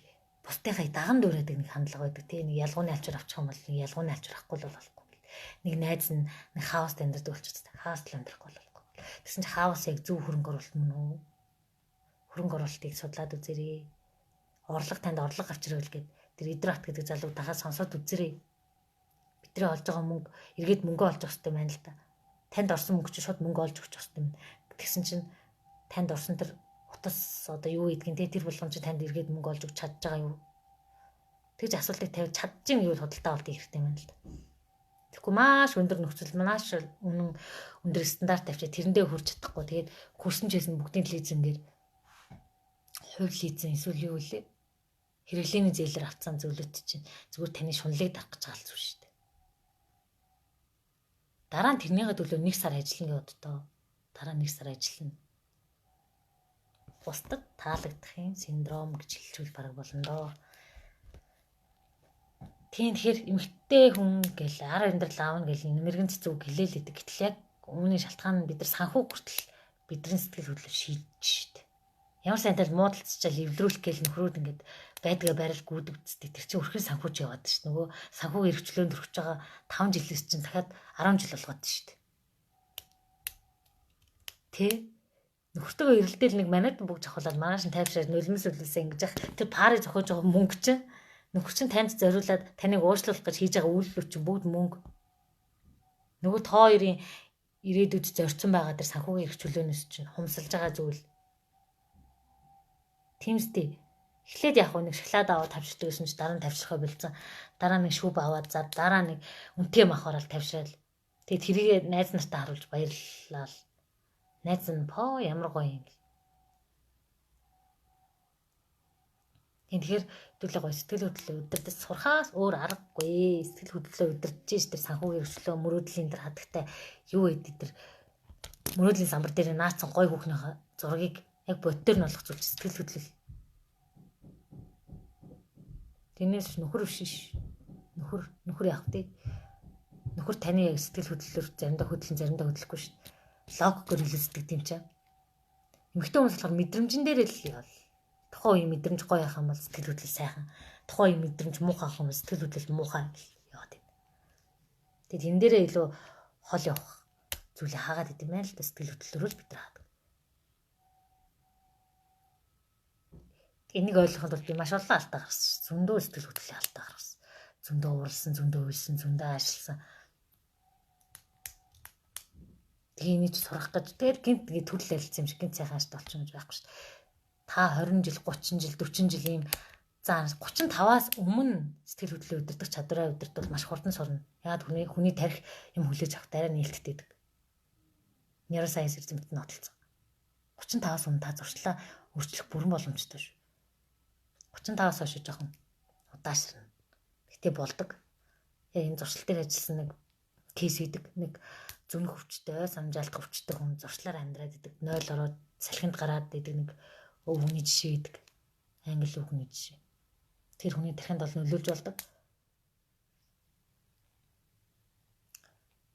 A: бусдынхаа даган дүүрээдэг нэг хандлага байдаг. Тэ нэг ялгууны алчуур авчих юм бол нэг ялгууны алчуур авахгүй л болохгүй. Нэг найз нь нэг хаост амьдардаг болчихсон. Хаост л амьдрахгүй болохгүй. Тэгсэн чи хаос яг зөв хөрөнгө оруулалт мөн үү? Хөрөнгө оруулалтыг судлаад үзээрэй. Орлого танд орлого авчирвал гээд тэр Идрат гэдэг залуу дахиад сонсоод үзээрэй. Бидний олж байгаа мөнгө эргээд мөнгө олж авах хэрэгтэй байна л да. Танд орсон мөнгө чинь шууд мөнгө олж өгч хэрэгтэй юм. Тэгсэн чинь танд орсон тэр утас одоо юу гэдгийг те тэр болгон чинь танд эргээд мөнгө олж өгч чадж байгаа юу? Тэгж асуултыг тавьж чадчихин гэвэл худалдаа авалт хийх хэрэгтэй юм байна л да. Тэгэхгүй маш өндөр нөхцөл маш үнэн өндөр стандарт тавьчих тэрэндээ хүрч чадахгүй. Тэгээд хүрсэн ч гэсэн бүгдийн лизингээр хувь лизинг эсвэл юу лээ? Хэрэглээний зээлээр авцсан зүйлүүд чинь зүгээр таны шунлыг дарах гэж байгаа л зүйл шүү дээ. Дараа нь тэрнийхээ төлөө 1 сар ажиллана гэж боддоо. Дараа нь 1 сар ажиллана. Бусдад таалагдахын синдром гэж хэлчихвэл бараг болно доо. Тийм тэгэхээр эмэгтэй хүн гэл ар амьдрал аавна гэл нэмэргэн цэцүү гэлээл идэг. Гэтэл яг үүний шалтгаан нь бид нар санхүү хүртэл бидний сэтгэл хөдлөл шийдэж шүү дээ. Ямар сайнтай муудалцчаал эвлэрүүлэх гээл нөхрүүд ингээд Байдгаа байрал гүйдэг үсттэй. Тэр чинь өрхөн санхүүж яваад ш. Нөгөө санхүүгийн эрхчлөөнд өрхөж байгаа 5 жилээс чинь дахиад 10 жил болгоод ш. Тэ? Нөхөртөөгөө эрэлдээл нэг манайд бүгд жахуулаад маргааш нь тайвшраад нулимс үлээсээ ингэж яах. Тэр парыг зохиож байгаа мөнгө чинь нөхөр чинь танд зориулаад таныг уучлах гэж хийж байгаа үйлдэл чинь бүгд мөнгө. Нөгөө тоо хоёрын ирээдүйд зорьсон байгаа тэр санхүүгийн эрх чөлөөнөөс чинь хумсалж байгаа зүйл. Тиймстэй. Эхлээд яг нэг шоколад аваад тавьчихдаг гэсэн чинь дараа нь тавьчихаа болцсон. Дараа нэг шүүб аваад за дараа нэг үнэтэй мах ороод тавьшаал. Тэгээд тэрийг найз нартаа харуулж баярлалаа. Найз нь по ямар гоё юм. Тэгэхээр хэдүүлээ гоё сэтгэл хөдлөлөө удирдах сурхаас өөр аргагүй. Сэтгэл хөдлөлөө удирдах ш тэр санхүүгийн эрхчлөө мөрөөдлийн тэр хадагтай юу гэдэг тэр мөрөөдлийн самбар дээр наацсан гоё хүүхнийхээ зургийг яг боддоор нь болох зүйл сэтгэл хөдлөл. Тэрнээс нөхөр биш ш. Нөхөр яах вэ? Нөхөр таны яг сэтгэл хөдлөлөөр заримдаа хөдлөн заримдаа хөдлөхгүй ш. Логикоор хэлдэг юм чинь. Эмэгтэй хүмүүс болохоор мэдрэмжэн дээр л явал. Тухайн үеийн мэдрэмж гоё яхах юм бол сэтгэл хөдлөл сайхан. Тухайн үеийн мэдрэмж муухай ах юм бол сэтгэл хөдлөл муухай яваад байна. Тэгээд тэн дээрээ илүү хол явах зүйлээ хаагаад идэм байх л да сэтгэл хөдлөлөөр л бид нар хаадаг. Энийг ойлгохын тулд би маш олон алдаа гаргасан. Зөндөө сэтгэл хөдлөлийн алдаа гаргасан. Зөндөө уурлсан, зөндөө уйлсан, зөндөө аашлсан. Тэгээ энийг ч сурах гэж тэгэл гинт тэгээ төрөл ярилцсан юм шиг гинт сайхан ааштай болчихно гэж байхгүй шүү дээ. Та 20 жил, 30 жил, 40 жил ийм за 35-аас өмнө сэтгэл хөдлөлөө удирдах чадвараа удирдвал маш хурдан сурна. Яагаад хүний тарих юм хүлээж авах дараа нээлттэй байдаг. Нейросайенс эрдэмтэд нь нотолцсон. 35-аас өмнө та зуршлаа өөрчлөх бүрэн боломжтой шүү. 35-аас хойш жоохон удаашрна. Гэтэ болдог. Яг энэ зуршил дээр ажилласан нэг кейс хийдэг. Нэг зүнх өвчтэй, самжаалт өвчтэй хүн зуршлаар амьдраад идэг. 0 ороод салхинд гараад идэг нэг өв хүний жишээ идэг. Англи өв хүний жишээ. Тэр хүний тархинд бол нөлөөлж болдог.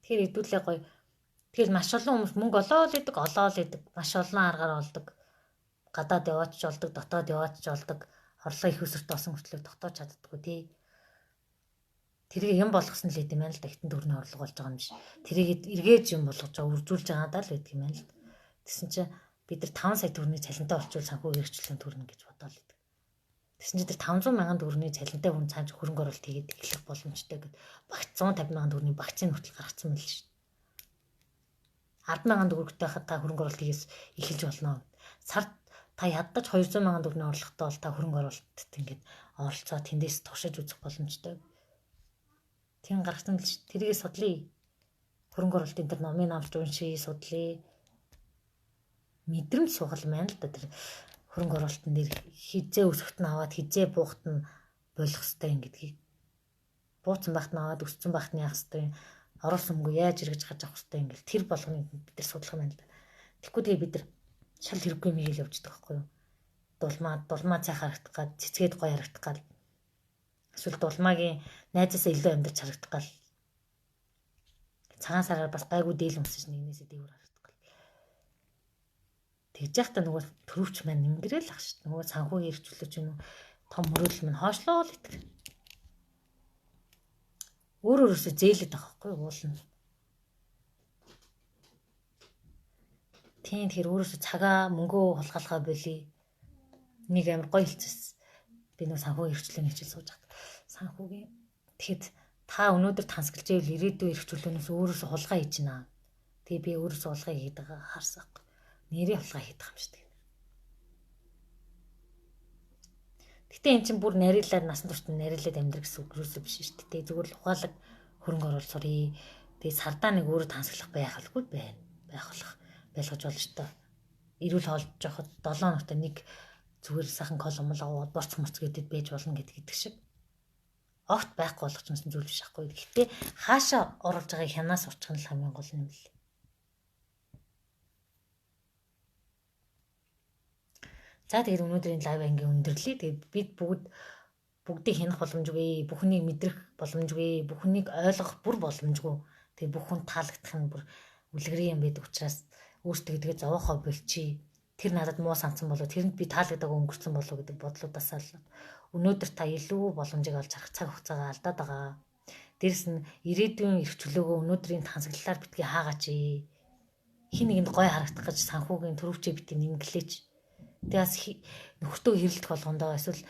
A: Тэгэхээр хэдүүлээ гоё. Тэгэхээр маш олон хүмүүс мөнгө олоол идэг, олоол идэг. Маш олон аргаар олдог. Гадаад яваач ч олдог, дотоод яваач ч олдог. Орлого их өсөрт олсон мөртлөө дотоод чаддаггүй тий. Тэрийг юм болгосон л гэдэм байх л да. Хитэн төгрөний орлого болж байгаа юм биш. Тэрийг эргээж юм болгож байгаа, үржүүлж байгаа даа л байдаг юм байна л. Тэгсэн чинь бид нар 5 сая төгрөний цалинтай болчвол санхүүгийн эрхчлэн төрнө гэж бодоол идэг. Тэгсэн чинь тэр 500 мянган төгрөний цалинтай хүн цааш хөрөнгө оруулалт хийгээд эхлэх боломжтой гэд багц 150 мянган төгрөний вакцины хүртэл гаргацсан байл шүү. 10 мянган төгрөгтэй хахад та хөрөнгө оруулалт хийгээс эхэлж болно. Сард та ядаж 200 мянган төгрөний орлоготой бол та хөрөнгө оруулалтад ингээд оролцоо тэндээс туршиж үзэх боломжтой. Тийм гаргацсан л шүү. Тэрийг судлаа. Хөрөнгө оруулалтын тэр номын авч уншия, судлаа. Мэдрэмж сугал маань л да тэр хөрөнгө оруулалтын дээр хизээ өсөхт нь аваад хизээ буухт нь болох хэвээр юм гэдгийг. Бууцсан багт нь аваад өссөн багт нь яах хэвээр юм. Оруулсан мөнгө яаж эргэж гарч авах хэвээр юм гэл тэр болгоныг бид нар судлах юм байна л да. Тэгэхгүй тэгээ бид нар шал хэрэггүй юм хийгээл явждаг байхгүй юу? Дулмаа цай харагдах гад, цэцгээд гоё харагдах гад. Эсвэл дулмаагийн найзаасаа илүү амьдарч харагдах гал. Цагаан сараар бас гайгүй дээл өмсөж нэгнээсээ дээгүүр харагдах гал. Тэгж яхта нөгөө төрөвч маань ингэрэл ах шүү. Нөгөө санхүүгийн эрхчлөөч юм уу том мөрөөдөл минь хоошлоо л итгэв. Өөр өөрөөсөө зээлээд байгаа байхгүй юу уулна. Тийм тэгэхээр өөрөөсөө цагаа мөнгөө хулгайлахаа болий. Нэг амар гоё хэлчихсэн. Би нөгөө санхүүгийн эрхчлөөний хичээл сууж байхад санхүүгийн тэгэхэд та өнөөдөр тансаглаж ивэл ирээдүйн эрх чөлөөнөөс өөрөөсөө хулгай хийж байна. Тэгээ би өөрөөсөө хулгай хийдэг байгаа харсан. Нэрээ хулгай хийдэг юм шиг. Гэтэ эн чинь бүр нарийнлаад насан туршид нарийнлаад амьдрах гэсэн үг юусоо биш шүү дээ. Зүгээр л ухаалаг хөрөнгө оруулалт сурыг. Тэгээ сардаа нэг өөрөө тансаглах байх алгүй байна. Байх болох байлгаж болно шүү дээ. Эрүүл хоолж явахад 7 хоногт нэг зүгээр сайхан коломл аваад борц морц гэдэг байж болно гэдэг шиг. Огт байхгүй болох ч юмсан зүйл биш ахгүй. Гэхдээ хаашаа оруулж байгааг хянаас сурчих нь л хамгийн гол юм л. За тэгээд өнөөдрийн лайв анги өндөрлөе. Тэгээд бид бүгдийг хянах боломжгүй, бүхнийг мэдрэх боломжгүй, бүхнийг ойлгох бүр боломжгүй. Тэгээд бүх хүн таалагдах нь бүр үлгэрийн юм байдаг учраас өөртөө тэгээ зовоохоо болчих. Тэр надад муу сансан болов, тэрэнд би таалагдаагүй өнгөрцөн болов гэдэг бодлуудаасаа л өнөөдөр та илүү боломжийг олж харах цаг хугацаагаа алдаад байгаа. Дээрэс нь ирээдүйн эрх чөлөөгөө өнөөдрийн тансаглалаар битгий хаагаач. Хин нэгэнд гой харагдах гэж санхүүгийн төрөвчөө битгий нэмгэлээч. Тэгээ бас нөхөртөө хэрэлдэх болгондоо эсвэл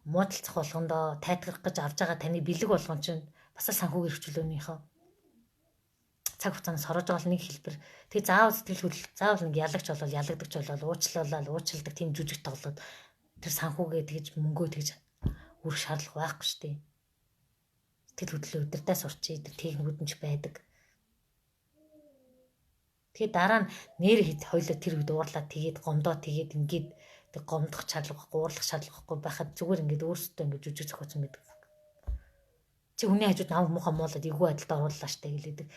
A: муудалцах болгондоо тайтгарах гэж авж байгаа таны бэлэг болгон чинь бас л санхүүгийн эрх чөлөөнийхөө цаг хугацаанд сорож байгаа нэг хэлбэр. Тэгээ заавал сэтгэл хөдлөл, заавал нэг ялагч болол, ялагдагч болол, уучлалал, уучладаг тийм жүжиг тоглоод тэр санхүүгээ тэгж мөнгөө тэгж үрэх шаардлага байхгүй шүү дээ. Сэтгэл хөдлөлөө удирдаа сурчий, тэр техникүүд нь ч байдаг. Тэгээ дараа нь нэр хэд хоёлоо тэр үед уурлаа тэгээд гомдоо тэгээд ингээд тэг гомдох шаардлага байхгүй, уурлах шаардлага байхгүй байхад зүгээр ингээд өөрсдөө ингээд жүжиг зохиоцсон байдаг. Чи хүний хажууд намайг муухай муулаад эвгүй байдалд орууллаа штэ гэлээдэг.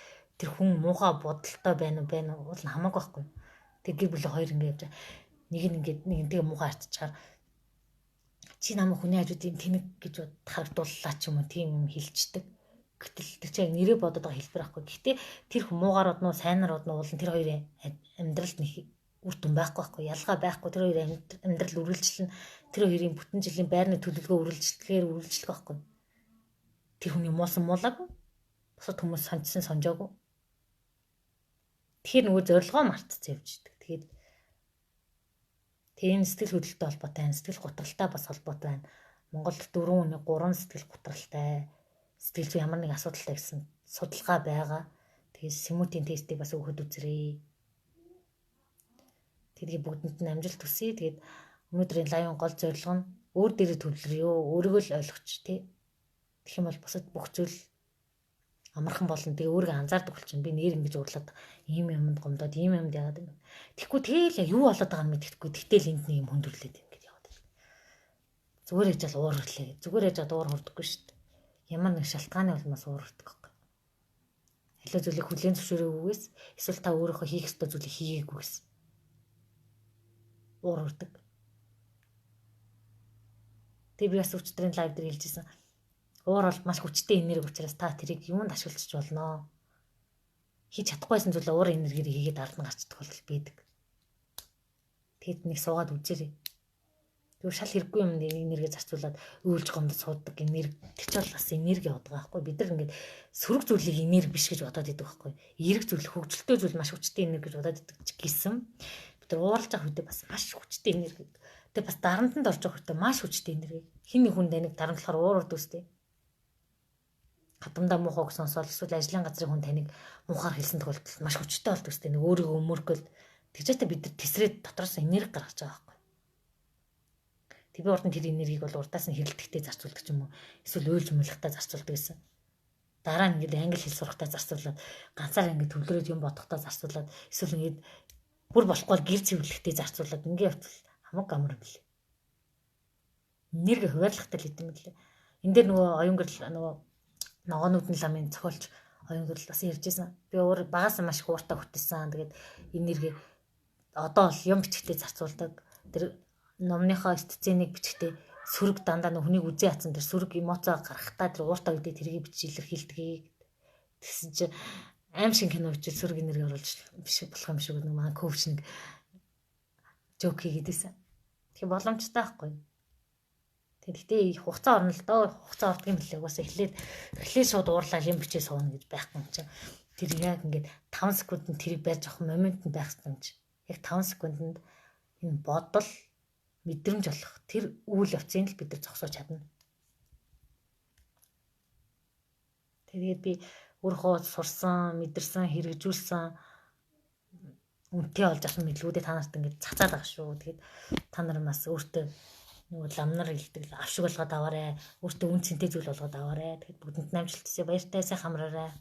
A: Тэр хүн муухай бодолтой байна уу байна уу уул нь хамаагүй байхгүй. Тэг гэр бүлийн хоёр ингээд явж нэг нь ингээд нэгнтэйгээ муухай харцчихаар чи намайг хүний хажууд ийм тэнэг гэж харагдууллаа ч юм уу тийм юм хэлчихдэг. Гэтэл тэр чинь нэрээ бодоод байгаа хэлбэр байхгүй. Гэхдээ тэр хүн муугаар одно уу сайнаар одно уу уул нь тэр хоёрын амьдралд нэг үр дүн байхгүй байхгүй, ялгаа байхгүй. Тэр хоёрын амьдрал үргэлжлэн тэр хоёрын бүтэн жилийн байрны төлөвлөгөө үргэлжлэхээр үргэлжлэх байхгүй. Тэр хүний муулсан муулаагүй. Бусад хүмүүс сонжсон сонжоогүй. Тэгэхээр нөгөө зорилгоо мартцсан явж идэг. Тэгээд энэ сэтгэл хөдлөлтөй холбоотой байна. Сэтгэл гутралтай бас холбоотой байна. Монголд 4 хүний 3 сэтгэл гутралтай, сэтгэл зүйн ямар нэг асуудалтай гэсэн судалгаа байгаа. Тэгээд Сэмүүдийн тестийг бас өгөхөд үзрээ. Тэгээд бүгдэнд нь амжилт хүсье. Тэгээд өнөөдрийн лайвын гол зорилго нь өөр дээрээ төвлөрөө, өөрийгөө л ойлгоч тий. Тэгэх юм бол бусад бүх зүйл амархан болно. Тэгээ өөрийгөө анзаардаг болчихно. Би нэр ингэж уурлаад ийм юмд гомдоод ийм юмд яагаад юм. Тэгэхгүй тэгэл юу болоод байгааг нь мэдэхгүй. Тэгтэл энд нэг юм хүндрүүлээд ингэж яваад байна. Зүгээр ээж л уур хөрлөө. Зүгээр ээж уур хурдаггүй шүү дээ. Ямар нэг шалтгааны улмаас уур хурддаг байхгүй. Аливаа зүйлийг хүлээн зөвшөөрөөгүйгээс эсвэл та өөрийнхөө хийх ёстой зүйлийг хийгээгүйгээс уур хурдаг. Тэгээ би бас өчигдрийн live дээр хэлжсэн. Уур бол маш хүчтэй энерги учраас та тэрийг юунд ашиглаж болно. Хийж чадахгүйсэн зүйлээ уур энергиэр хийгээд ард нь гарч тохиолдол байдаг. Тэгэд нэг суугаад үзээрэй. Тэгвэл шал хэрэггүй юмд энерги зарцуулаад өөлж гомдод суудаг энерги тэр ч бол бас энерги яваад байгаа байхгүй. Бид нар ингээд сөрөг зүйлийг энерги биш гэж бодоод идэг байхгүй. Эерэг зүйл, хөгжилтэй зүйл маш хүчтэй энерги гэж бодоод идэг гэсэн. Бид нар ууралж явах үедээ бас маш хүчтэй энерги. Тэгээ бас дарамтанд орж явах үедээ маш хүчтэй энерги. Хин нэг хүн таныг дарамтлахаар уур урд үстэй. Хадамдаа муухай үг сонсоол эсвэл ажлын газрын хүн таныг муухаар хэлсэн тохиолдолд маш хүчтэй болдог үстэй. Нэг өөрийгөө өмөргөл тэгж та бид нар тесрээд дотроос энерги гаргаж байгаа байхгүй. Тэг би урд нь тэр энергийг бол урдаас нь хэрэлдэхтэй зарцуулдаг ч юм уу. Эсвэл уйлж муулахтаа зарцуулдаг гэсэн. Дараа нь ингээд англи хэл сурахтаа зарцуулаад ганцаар ингээд төвлөрөөд юм бодохдоо зарцуулаад эсвэл ингээд бүр болохгүй бол гэр цэвэрлэхдээ зарцуулаад ингээд явтал хамаг амар юм лээ. Энерги хуваарлахтай л идэм лээ. Энд дээр нөгөө оюун гэрэл нөгөө ногоонуудын ламын зохиолч оюун гэрэл бас ярьжсэн. Би уур багасаа маш их ууртай хөтөлсөн. Тэгээд энерги одоо бол юм бичгтээ зарцуулдаг. Тэр номныхоо сценийг бичгтээ сөрөг дандаа нөх хүнийг үзэн ятсан тэр сөрөг эмоцоо гаргахтаа тэр ууртай үедээ тэргийг бичиж илэрхийлдэг. Тэгсэн чинь аим шиг кино бичиж сөрөг энерги оруулж биш болох юм шиг нэг маань коуч нэг жоок хийгээдсэн. Тэгэхээр боломжтой байхгүй. Тэгэхдээ хугацаа орно л доо. Хугацаа ордог юм лээ. Угаасаа эхлээд шууд уурлаа юм бичээ сууна гэж байхгүй юм чинь. Тэр яг ингээд 5 секундэд тэрийг барьж авах момент нь байх юм чи. Яг 5 секундэд энэ бодол мэдрэмж болох тэр үйл явцыг л бид нар зогсоож чадна. Тэгээд би өөрийнхөө сурсан, мэдэрсэн, хэрэгжүүлсэн үнэтэй олж авсан мэдлгүүдээ та нарт ингээд цацаад байгаа шүү. Тэгээд та нар бас өөртөө нөгөө ламнар хэлдэг авшиг болгоод аваарэ. Өөртөө үн цэнтэй зүйл болгоод аваарэ. Тэгэхэд бүгдэнд нь амжилт хүсье. Баяртай, сайхан амраарай.